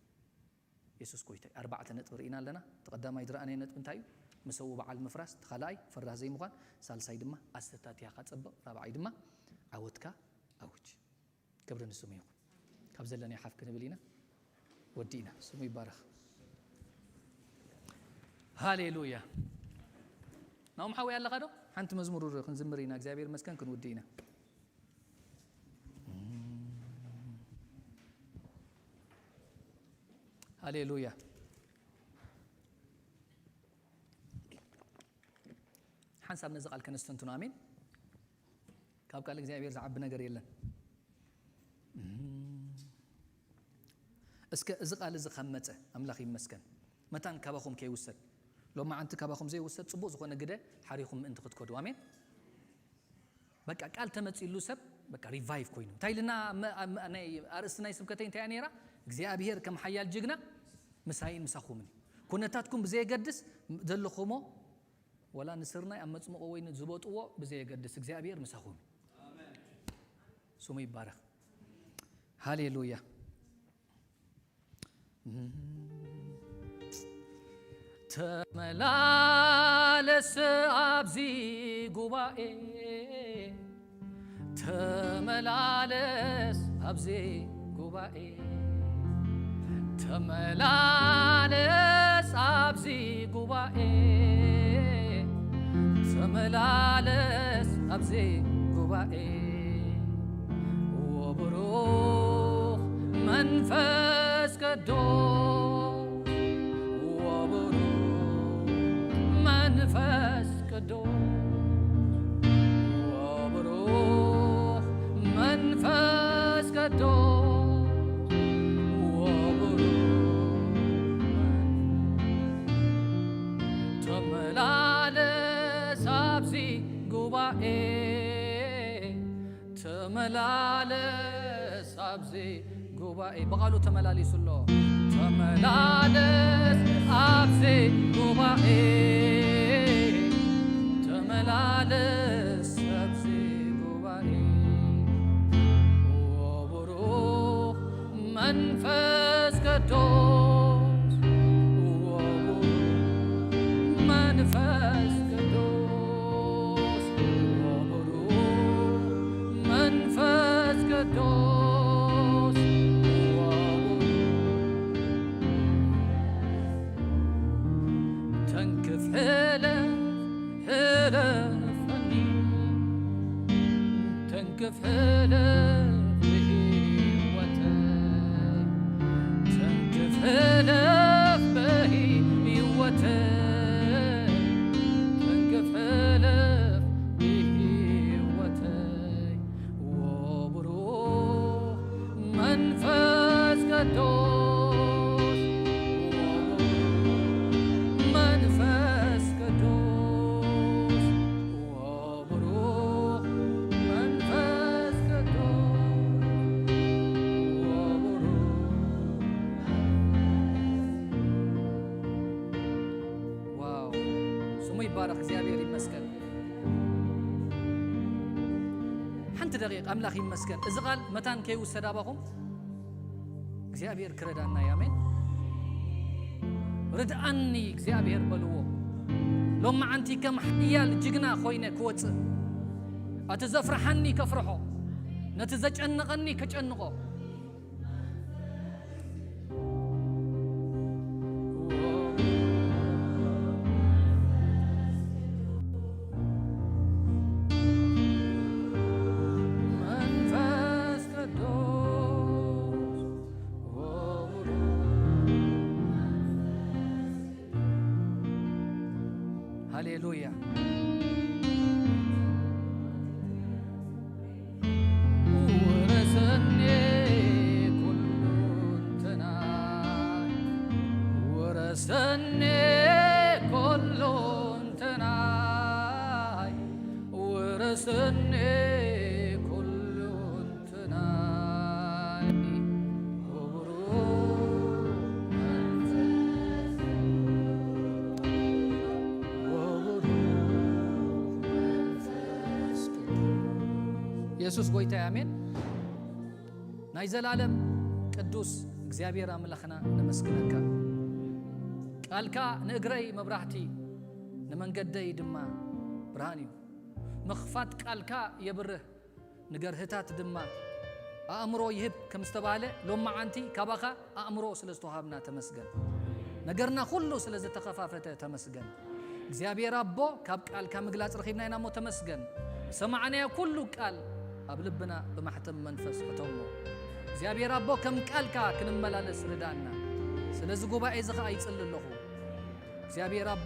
የሱስ ጎይታ እዩ። ኣርባዕተ ነጥቢ ርኢና ኣለና። እቲ ቀዳማይ ዝረኣናዮ ነጥቢ እንታይ እዩ? ምሰኡ በዓል ምፍራስ፣ እቲ ካልኣይ ፈራህ ዘይምዃን፣ ሳልሳይ ድማ ኣሰታትያኻ ጸብቕ፣ ራብዓይ ድማ ዓወትካ ኣውጅ። ክብሪ ንስሙ ይኹን። ካብ ዘለናዮ ሓፍ ክንብል ኢና። ወዲእና። ስሙ ይባረኽ። ሃሌሉያ። ናኦም ሓወይ ኣለኻ ዶ? ሓንቲ መዝሙር ክንዝምር ኢና። እግዚኣብሔር ይመስገን፣ ክንውድእ ኢና። ሃሌሉያ። ሓንሳብ ነዚ ቃል ከነስተንትኖ። ኣሜን። ካብ ቃል እግዚኣብሔር ዝዓቢ ነገር የለን። እስከ እዚ ቃል እዚ ከም መጸ፣ ኣምላኽ ይመስገን። መታን ካባኹም ከይውሰድ፣ ሎማዓንቲ ካባኹም ዘይውሰድ ጽቡቕ ዝኾነ ግደ ሓሪኹም ምእንቲ ክትከዱ። ኣሜን። በቃ ቃል ተመጺሉ ሰብ በቃ ሪቫይቭ ኮይኑ። እንታይ ኢልና መ-፣ መ-፣ ናይ ኣርእስቲ ናይ ስብከተይ እንታይ እያ ነይራ? እግዚኣብሔር ከም ሓያል ጅግና ምሳይን ምሳኹምን እዩ። ኩነታትኩም ብዘየገድስ ዘለኹሞ፣ ወላ ንስርናይ ኣብ መጽምቆ ወይኒ ዝበጥዎ ብዘየገድስ እግዚኣብሔር ምሳኹም እዩ። ስሙ ይባረኽ። ሃሌሉያ። ተመላለስ ኣብዚ ጉባኤ፣ ተመላለስ ኣብዚ ጉባኤ፣ ተመላለስ ኣብዚ ጉባኤ፣ ተመላለስ ኣብዚ ጉባኤ። ወብሩኽ መንፈስ ቅዱስ ቅዱስ ወብሩክ መንፈስ ተመላለስ ኣብዚ ጉባኤ፣ ተመላለስ ኣብዚ ጉባኤ። ብቓሉ ተመላሊሱ ኣሎ። ተመላለስ ኣብዚ ጉባኤ፣ ተመላለስ ኣብዚ ጉባኤ። ወብሩክ መንፈስ ቅዱስ፣ ወብሩክ መንፈስ ቅዱስ፣ ወብሩክ መንፈስ ቅዱስ፣ ወብሩክ ተንክፍ ሕለፍ ሕለፈኒ፣ ተንክፍ ሕለፍ ብህይወተይ፣ ተንክፍ ሕለፍ ብህይወተይ፣ ተንክፍ ሕለፍ ብህይወተይ። ወብሩክ መንፈስ ቅዱስ፣ ወብሩክ መንፈስ ቅዱስ፣ ወብሩክ መንፈስ ቅዱስ፣ ወብሩክ። ዋው፣ ስሙ ይባረክ፣ እግዚኣብሔር ይመስገን። ሓንቲ ደቂቕ ኣምላኽ ይመስገን። እዚ ቃል መታን ከይውሰድ ኣባኹም እግዚኣብሔር ክረዳና እዩ። ኣሜን። ርድኣኒ እግዚኣብሔር በልዎ። ሎማዓንቲ ከም ሓያል ጅግና ኮይነ ክወፅእ፣ እቲ ዘፍርሓኒ ከፍርሖ፣ ነቲ ዘጨንቐኒ ከጨንቖ። መንፈስ ቅዱስ ወብሩክ። ሃሌሉያ። ውረሰኒ ኩሉ እንተናይ፣ ውረሰኒ ኩሉ እንተናይ፣ ውረሰኒ ኩሉ እንተናይ። ወብሩክ መንፈስ፣ ወብሩክ መንፈስ ቅዱስ። የሱስ ጎይታ እዩ። ኣሜን። ናይ ዘላለም ቅዱስ እግዚኣብሔር ኣምላኽና ነመስግነካ። ቃልካ ንእግረይ መብራህቲ፣ ንመንገደይ ድማ ብርሃን እዩ። ምኽፋት ቃልካ የብርህ፣ ንገርህታት ድማ ኣእምሮ ይህብ ከም ዝተባህለ፣ ሎማዓንቲ ካባኻ ኣእምሮ ስለ ዝተዋሃብና ተመስገን። ነገርና ኩሉ ስለ ዝተኸፋፈተ ተመስገን። እግዚኣብሔር ኣቦ፣ ካብ ቃልካ ምግላጽ ረኺብና ኢና እሞ ተመስገን። ዝሰማዕናዮ ኩሉ ቃል ኣብ ልብና ብማሕተም መንፈስ ሕተሞ። እግዚኣብሔር ኣቦ፣ ከም ቃልካ ክንመላለስ ርዳእና። ስለዚ ጉባኤ እዚ ኸኣ ይጽሊ ኣለኹ። እግዚኣብሔር ኣቦ፣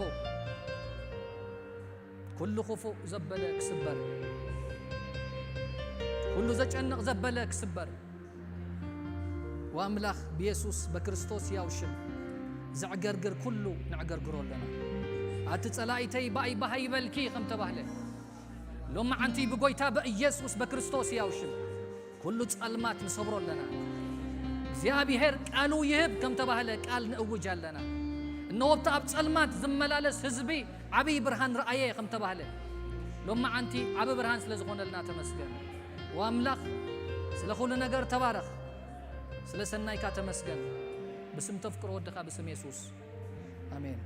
ኩሉ ክፉእ ዘበለ ክስበር፣ ኩሉ ዘጨንቕ ዘበለ ክስበር። ወኣምላኽ ብየሱስ በክርስቶስ ያው ሽም ዘዕገርግር ኩሉ ነዕገርግሮ ኣለና። ኣቲ ጸላኢተይ ባይ ባህ ይበልኪ ከም ተባህለ፣ ሎማዓንቲ ብጎይታ በኢየሱስ በክርስቶስ ያው ሽም ኩሉ ጸልማት ንሰብሮ ኣለና። እግዚኣብሔር ቃሉ ይህብ ከም ተባህለ ቃል ንእውጅ ኣለና። እነሆ ኣብቲ ኣብ ጸልማት ዝመላለስ ህዝቢ ዓብዪ ብርሃን ረኣየ ከም ተባህለ፣ ሎማዓንቲ ዓቢ ብርሃን ስለ ዝኾነልና ተመስገን። ወኣምላኽ ስለ ኩሉ ነገር ተባረኽ። ስለ ሰናይካ ተመስገን። ብስም ተፍቅሮ ወድኻ ብስም የሱስ። ኣሜን።